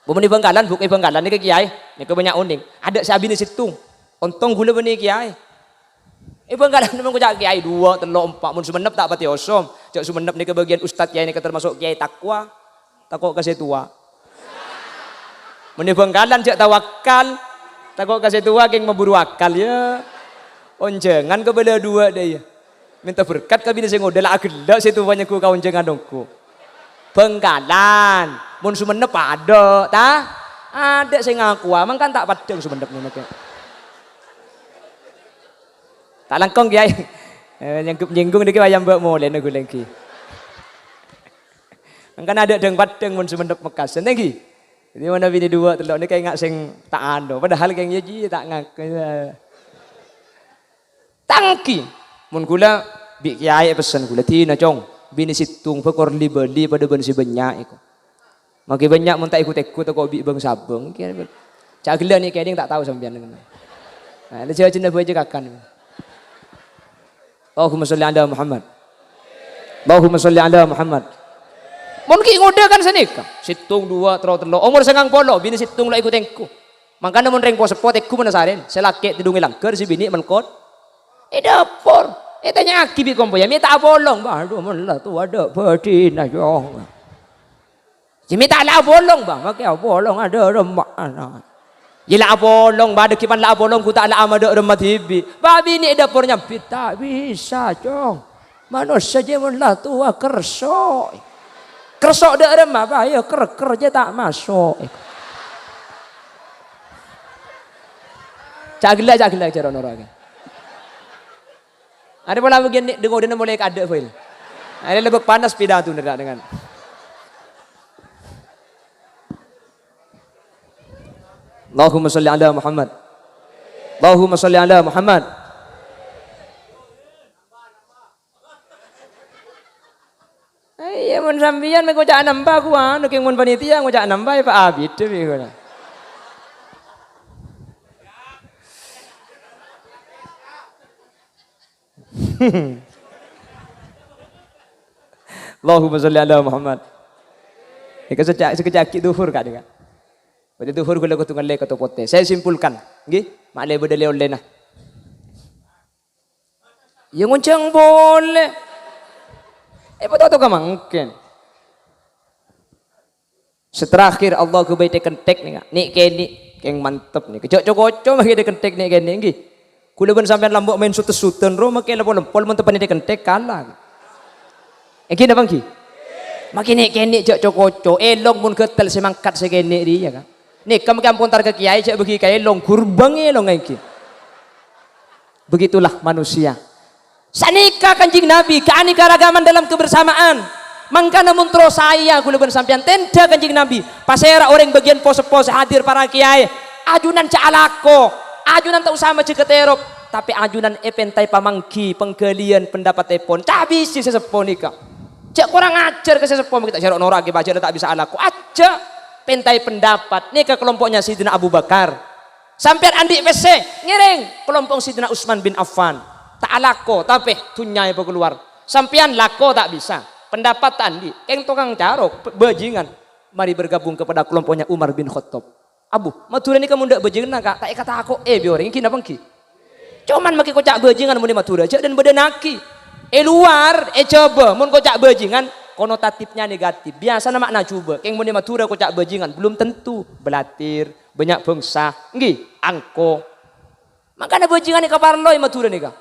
Bâ mon è Bhângkalan, Bu, è Bhângkalan nèka kèyaè, nèka bânnya' onèng. Adâ' sè abinè sèttong. Ontong ghulâ bânnè kèyaè. È Bhângkalan mon ngoca' kèyaè duwâ', tello', empa', mon Songennep ta' patè osom. Jhâ' Songennep nèka bâgiyân ustad kèyaè nèka termasuk kèyaè takwa. Tako' ka sè towa. Mon è Bhângkalan jhâ' tawakal, tako' ka sè towa kèng maburu akal, yâ. Onjhângan kabâlâ duwâ' dâ' iyâ. Mènta berkat ka binè sè ngodâ, la aghellâ' sè towa nyangghu ka onjhângan ongghu. Bhângkalan, mon Songennep adâ', ta? Adâ' sè ngakowa, mangkana ta' paddhâng Songennep nèka. Ta' langkong, Kèyaè. Eh, nyanggup nyinggung nèka wayah mbâ' molèna ghulâ èngghi. Mangkana adâ' dhâng-paddhâng mon Songennep Mekkas. Èngghi. Dhâddhi manabi nè duwâ' tello' nèka enga' sè ta' anu, padahal kèng iyâ jiyâ ta' ngak-, tangghi. Mon ghulâ bi' kèyaè èpessen ghulâ, "Dina, Cong, binè sèttong bâkor li-bâli padâ bân sè bânnya' èko." Makkè bânnya' mon ta' èghu-tèghu tako' bi' bâng-sabâng. Ca' ghellâ' nè' kènèng ta' tao sampèyan. Nah, la jhâjhâna bhâi jhâ' kakan. Allahumma sholli ala Muhammad. Allahumma sholli ala Muhammad. Mon ghi' ngodâ kan sanèka. Sèttong, duwâ', terro, tello'. Omor sangang polo, binè sèttong la èghu-tèghu. Mangkana mon rèng po-seppo tèghu mennasarèn. Sè lakè' tèdhung è langghâr, sè binè' mèlkot è dâpor. Ètanya'aghi bi' kompoyya, "Mè' ta' apolong?" "Bâh, adhu, mon la towa dâ' bâdhina, Cong." "Jâ' mè' ta' la apolong, Bâh?" "Makkè apolong, adâ' remma." "Yâ la apolong, Bâh, dhâggi' pan la apolong, ghu ta' la amadâ' remma dhibi'." "Bâh, binè' è dâpor nyambit." "Ta' bisa, Cong. Manossa jâ' mon la towa kerso'. Kerso' dâ' remma, Bâh, yâ kerker jâ' ta' maso'." Ca' ghellâ', ca' ghellâ', jâ' ro'-noro'aghi. Arè pola bâgiyân nè', dhi-ngodâna molaè kaadâ' bhâi. Arè lebâk panas pidato nèra' dengan. Allahumma sholli ala Muhammad. Allahumma sholli ala Muhammad. Iyâ, mon sampèyan mè' ngoca' nambâ, ghu anu, kèng mon panitia ngoca' nambâ, yâ pa' abidhâ bi' ghu. Allahumma sholli ala Muhammad. Nèka sè ca-, sè kaca'aghi dhuhur, Ka', nèka. Bâdâ dhuhur ghulâ kodhu ngallè kotto potè. Saya simpulkan, ngghi, ma'lè bâdâ lè-ollèna. Yâ ngonjhâng polè. Èpatoto ka mangkèn. Sè terakhir, Allah ghâbây tè-kentèk nèka. Nè'-kènè' kèng mantep nèka. Jâ' co-koco makkè tè-kentèk nè'-kènè' ngghi. Ghulâ bân sampèyan lambâ' maèn sotes-sotes ro makkè la pol-empol mon teppa'na tè-kentèk kala. Èngghi napa èngghi? Makkè nè'-kènè' jâ' co-koco. Èlong mon ghâtel sè mangkat sè kènè' rèya, Ka'. Nèka makkè ampon tar ka kèyaè jâ' bâgi ka èlong, gurbâng èlong èngghi. Begitulah manusia. Sanèka Kanjeng Nabi, keanekaragaman dalam kebersamaan. Mangkana mon terro saèya ghulâ bân sampèyan tèndhâ Kanjeng Nabi, pasèra orèng bâgiyân po-seppo sè hadir para kèyaè, ajunan jâ' alako, ajunan ta' osa majâgâ terop, tapè ajunan èpèntaè pamangghi pangghâliyân pendapattèpon. Cabisi sè seppo nèka. Jâ' korang ajhâr ka sè seppo, makkè ta' jâ' ro'-noro'aghi, pajhât la ta' bisa alako. Ajhâr pèntaè pendapat. Nèka kelompo'na Sayyidina Abu Bakar. Sampèyan andi' pèssè, ngèrèng. Kelompok Sayyidina Utsman bin Affan. Ta' alako, tapè dhunnya èpakalowar. Sampèyan lako ta' bisa. Pendapat ta' andi'. Kèng tokang carok, p-, bajingan. Mari bergabung kepada kelompoknya Umar bin Khattab. Abu, Madhurâ nèka mon dâ' bajinganna, Ka', ta' èkatako'è bi' orèng. Èngghi napa èngghi? Coman makkè koca' bajingan mon è Madhurâ, jâ' dhân-bâdhânaghi. È lowar, è Jhâbâ, mon koca' bajingan, konotatifnya negatif. Biyasana ma'na jhubâ'. Kèng mon è Madhurâ koca' bajingan, belum tentu. Blatir, bânnya' bhângsa, èngghi, angko. Mangkana bajingan nèka parlo è Madhurâ nèka.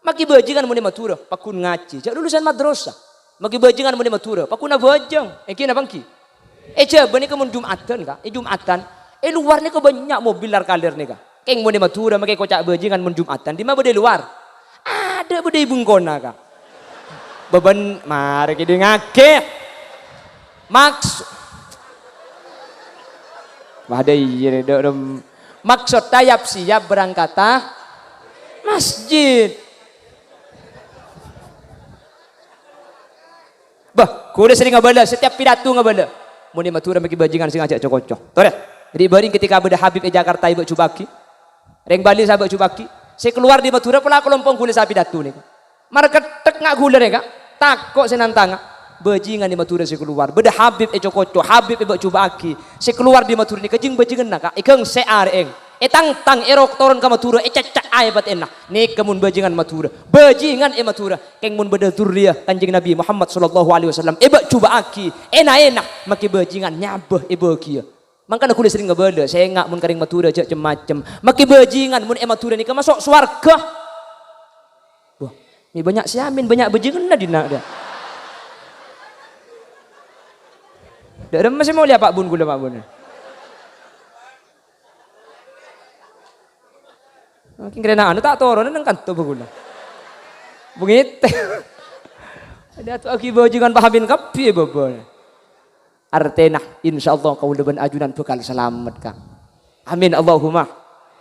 Makkè bajingan mon è Madhurâ, pagghun ngajhi, jâ' lulusan madrasah. Makkè bajingan mon è Madhurâ, pagghun abhâjâng. Èngghi napa èngghi? È Jhâbâ nèka mon Jum'atan, Ka', è Jum'atan, è lowar nèka bânnya' mobil lar-kalèr nèka. Kèng mon è Madhurâ makkè koca' bajingan mon Jum'atan, dimma bâdâ è lowar? Adâ' bâdâ è bengkona, Ka'. Bâbân, marè kèdingngaghi. Maks-, Wah, dâ' iyâ, dâ' rem-, maksodda yap-siyap berangkata masjid. Bâh, ghulâ serrèng ngabâlâ, setiap pidato ngabâlâ. Mon è Madhurâ makkè bajingan sè ngajhâk co-koco. Torè, ri'-bâri' ketika bâdâ Habib è Jakarta èbâ' jhubâ'âghi. Rèng Bali sè abâ' jhubâ'âghi. Sè kalowar dâri Madhurâ pola kalompok ghulâ sè apidato nèka. Markettek nga' ghulâ nèka. Tako' sè nantanga. Bajingan è Madhurâ sè kalowar. Bâdâ Habib è co-koco, Habib èbâ' jhubâ'âghi. Sè kalowar dâri Madhurâ nèka jing-bajinganna, Ka'. Èghângsè'a rèng. Ètangtang, èrok toron ka Madhurâ, ècècè'â è patèna. Nèka mon bajingan Madhurâ. Bajingan è Madhurâ. Kèng mon bâdâ dzurriyah Kanjeng Nabi Muhammad sallallahu alaihi wasallam èbâ' jhubâ'âghi, èna-èna, makkè bajingan nyabâ èbâghiyâ. Mangkana ghulâ serrèng ngabâlâ, sènga' mon ka rèng Madhurâ jhâ' cem-macem. Makkè bajingan mon è Madhurâ nèka maso' sowarghâ. Wah, mè' bânnya' sè amin, bânnya' bajinganna dinna', dâ'. Dâ' remma sè molèya, Pak Bun, ghulâ, Pak Bun. Kèng rèna anu ta' toron neng kanto bâ ghulâ. Bângètè. Dâ' to aghi bajingan pahamin kabbhi bâbâ. Artèna, insyaallah kaulâ bân ajunan bhâkal salamet, Ka'. Amin, Allahumma.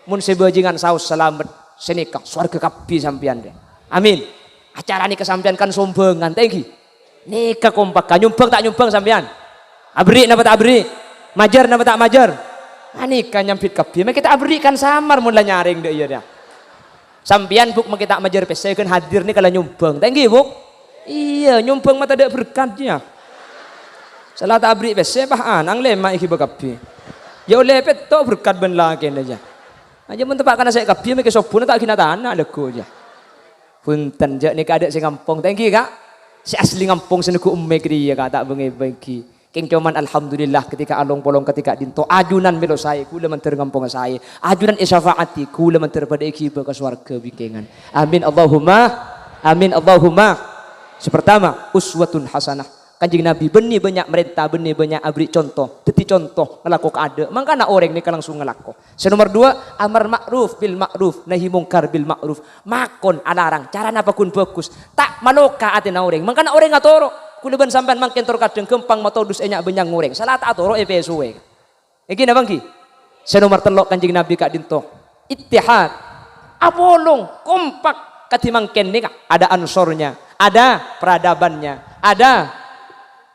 Mon sè bajingan saos salamet, sè nèka sowarghâ kabbhi sampèyan, dâ'. Amin. Acara nèka sampèyan kan sombhângan, ta' ènggi? Nèka kompak, Ka'. Nyombhâng ta' nyombhâng sampèyan? Aberri' napa ta' aberri'? Majâr napa ta' majâr? Anèka nyambit kabbhi. Mèngkè ta' aberri' kan samar mon la nyarèng dâ' iyâ, dâ'. Sampèyan, Bu', mèngkè ta' majâr pèssè, ghân hadir nèka la nyombhâng. Ta' ènggi, Bu'? Iyâ, nyombhâng ma' tadâ' berkat, yâ. Sala ta' aberri' pèssè, pas ana'na lèma' èghibâ kabbhi. Yâ ollè pètto' berkat bân lakèna, yâ. Ajâ mon teppa' kana sè kabbhi, mèngkè sobbhuna ta' ghina tana, lagghu, yâ. Bhunten, jâ' nèka adâ' sè ngampong. Ta' ènggi, Ka'? Sè asli ngampong sè neggu' emmè kèya, Ka', ta' bângè-bângè. Kèng coman alhamdulillah ketika along-polong ketika dinto ajunan mèlo saè, ghulâ mandhâr ngamponga saè. Ajunan èsyafaati, ghulâ mandhâr padâ èghibâ ka sowarghâ bingkèngan. Amin Allahumma, amin Allahumma. Sè pertama, uswatun hasanah. Kanjeng Nabi bânnè bânnya' marènta, bânnè bânnya' aberri' conto. Dhâddhi conto, ngalako kaadâ'. Mangkana orèng nèka langsung ngalako. Sè nomer duwâ', amar ma'ruf bil ma'ruf, nahi mungkar bil ma'ruf. Makon alarang, carana paggun bhâghus. Ta' maloka atèna orèng. Mangkana orèng atoro'. Ghulâ bân sampèyan mangkèn tor kadhâng ghâmpang matodus è nya'-bânnya' orèng. Sala ta' atoro' èpèsowè. Ènggi napa ènggi? Sè nomer tello' Kanjeng Nabi ka'dinto. Ittihad. Apolong, kompak. Kadhi mangkèn nèka. Ada ansornya. Ada peradabannya. Ada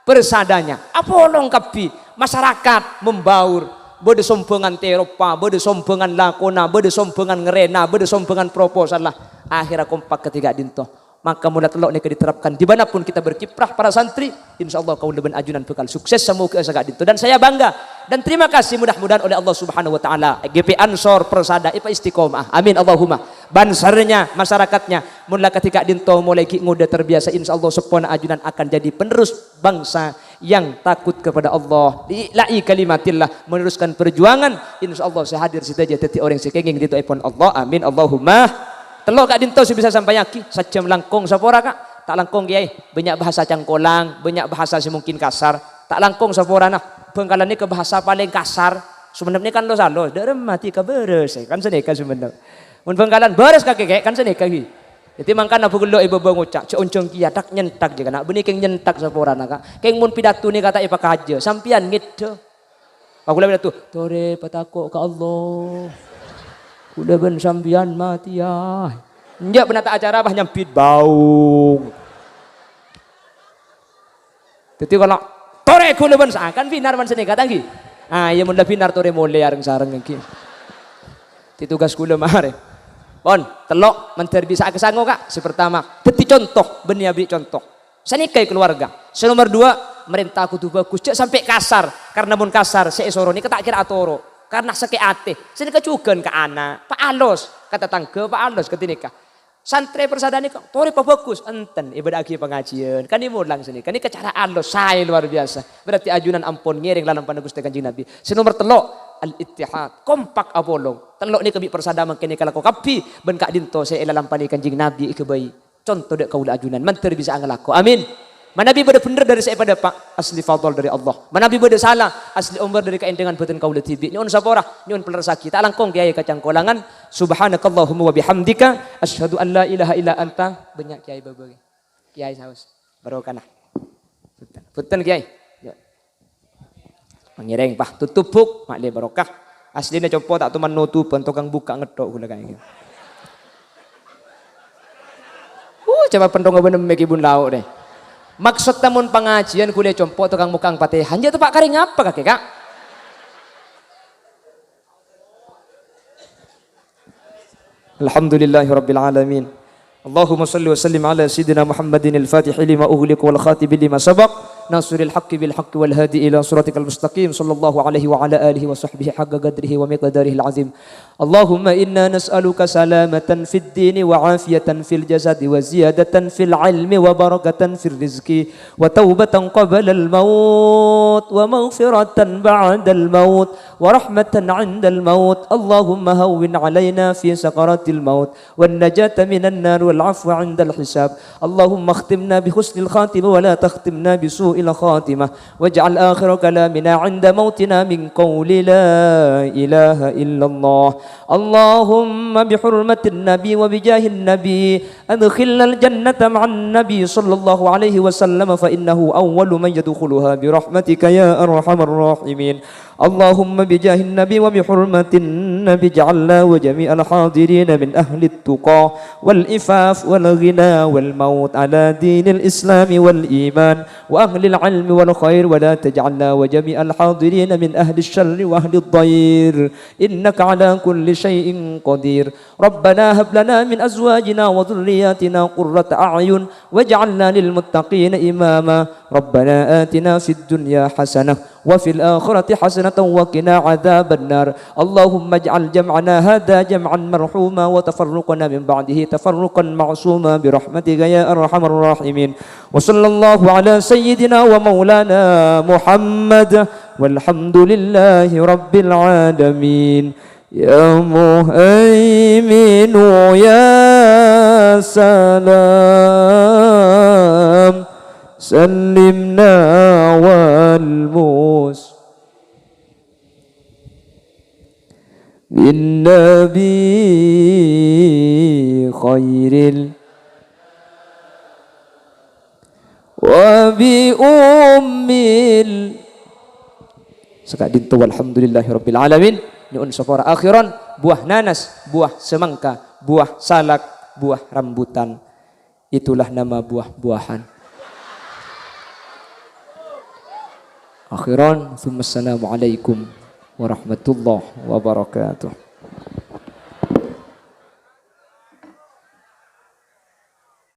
persadanya. Apolong kabbhi. Masyarakat membaur. Bâdâ sombhângan tèropa, bâdâ sombhângan lakona, bâdâ sombhângan ngarèna, bâdâ sombhângan proposalla. Akhèrra kompak kadhi ka'dinto. Maka mola tello' nèka diterapkan di mana pun kita berkiprah, para santri, insyaallah kaulâ bân ajunan bhâkal sukses samoghâ saka'dinto. Dan saya bangga dan terima kasih mudah-mudahan oleh Allah Subhanahu wa Ta'ala, G P Ansor Persada, èpaistiqomah. Amin Allahumma. Bansernya, masyarakatnya, mon la kadhi ka'dinto molaè ghi' ngodâ terbiasa, insyaallah seppona ajunan akan jadi penerus bangsa yang takut kepada Allah, li'ila'i kalimatillah, meneruskan perjuangan, insyaallah sè hadir sadhâjâ dhâddhi orèng sè kèngèng ridhoèpon Allah. Amin Allahumma. Tello' ka'dinto sè bisa sampayaghi, sajjhâm langkong sapora, Ka'? Ta' langkong, Kèyaè. Bânnya' bahasa cangkolang, bânnya' bahasa sè mungkin kasar. Ta' langkong saporana. Bhângkalan nèka bahasa palèng kasar. Songennep nèka kan los-alos, dâ' remma dhika bârâs, kan sanèka Songennep. Mon Bhângkalan bârâs kakè, Kè', kan sanèka ghi. Dhâddhi mangkana bhâghus lo' è bâbâ ngoca', jhâ' onjhâng kèya, tak-nyentak jhâ' kana', bânnè kèng nyentak saporana, Ka'. Kèng mon pidato nèka ta' èpakajâ, sampèyan ngèdhâ. Kaulâ pidato, "Torè patako' ka Allah. Kaulâ bân sampèyan matèya." Enjâ' bânnè ta' acara pas nyambit baung. Dhâddhi, kalau torè ghulâ bân sakan binar man sanèka, ta' ènggi? Ah, iyâ, mon la binar torè molè areng-sareng ènggi. Dhâddhi tugas ghulâ marè. Pon, tello', mandhâr bisa akasango, Ka'. Sè pertama, dhâddhi conto, bânnè aberri' conto. Sanèka è keluarga. Sè nomer duwâ', marènta kodhu bhâghus, jhâ' sampè' kasar. Karna mon kasar, sè èsoro nèka ta' kèra atoro'. Karna sakè' atè. Sanèka jhughân ka ana', paalos, ka tatangghâ paalos, kadhi nèka. Santrè Persada nèka, torè pabhâghus, enten, èbâdâ'aghi pangajiyân. Kan èmolang sanèka. Nèka cara alos, saè lowar biyasa. Berarti ajunan ampon ngèrèng lalampana Ghustè Kanjeng Nabi. Sè nomer tello', al-ittihad. Kompak apolong. Tello' nèka bi' Persada mangkèn èkalako kabbhi, bân ka'dinto sè èlalampanè Kanjeng Nabi èghâbây conto dâ' kaulâ ajunan. Mandhâr bisa angalako. Amin. Manabi bâdâ bhendher dhâri sè èpadâpa', asli fadl dhâri Allah. Manabi bâdâ sala, asli omor dhâri kaèndhângan bhâdhân kaulâ dhibi'. Nyo'on sapora, nyo'on palerressaghi. Ta' langkong kèyaè ka cangkolangan. Subhanakallahumma wa bihamdika, asyhadu an la ilaha illa anta. Bânnya' kèyaè bâbâ. Kèyaè saos. Barokana. Bhunten, bhunten, Kèyaè. Ya. Pangèrèng, pah, tutup, Bu'. Ma'lè barokah. Aslina compo' ta' toman notobhân, tokang bukka' ngetthok ghulâ kaè. Uh, coba penthong bân emmè kèbun lao' deh. Maksodda mon pangajiyân ghulâ compo' tokang mokka'ang Fatihah. Jhâ' teppa' karè ngapa kakè, Ka'? Alhamdulillahirabbil alamin. Allahumma shalli wa sallim ala sayyidina Muhammadin al-fatihi lima ughliqa wal khatimi lima sabaq, nasiril haqqi bil haqqi wal hadi ila siratikal mustaqim, sallallahu alaihi wa ala alihi wa sahbihi haqqa qadrihi wa miqdarihil azim. Allahumma inna nas'aluka salamatan fid dini wa afiyatan fil jasadi wa ziyadatan fil ilmi wa barakatan fir rizqi wa taubatan qablal maut wa maghfiratan ba'dal maut wa rahmatan 'indal maut. Allahumma hawwin 'alaina fi sakaratil maut wan najata minan nar wal 'afwa 'indal hisab. Allahumma akhtimna bi husnil khatimah wa la takhtimna bi su'il khatimah. Waj'al akhira kalamina 'inda mautina min qauli la ilaha illallah. Allahumma bi hurmatin nabi wa bi jahin nabi adkhilnal jannata ma'an nabi sallallahu alaihi wasallam fa innahu awwalu man yadkhuluha bi rahmatika ya arhamar rahimin. اللهم بجاه النبي وبحرمة النبي اجعلنا وجميع الحاضرين من أهل التقى والعفاف والغنى والموت على دين الإسلام والإيمان وأهل العلم والخير، ولا تجعلنا وجميع الحاضرين من أهل الشر وأهل الضير، إنك على كل شيء قدير. ربنا هب لنا من أزواجنا وذرياتنا قرة أعين واجعلنا للمتقين إماما. ربنا آتنا في الدنيا حسنة وفي الآخرة حسنة وقنا عذاب النار. اللهم اجعل جمعنا هذا جمعا مرحوما وتفرقنا من بعده تفرقا معصوما برحمتك يا أرحم الراحمين. وصلى الله على سيدنا ومولانا محمد والحمد لله رب العالمين. يا مهيمن يا سلام سلمنا والمس بالنبي خير ال- وبأم ال- Saka'dinto walhamdulillahirabbil alamin. Nyo'on sapora akhiran, buah nanas, buah semangka, buah salak, buah rambutan. Itulah nama buah-buahan. Akhiran, tsumma assalamualaikum warahmatullahi wabarakatuh.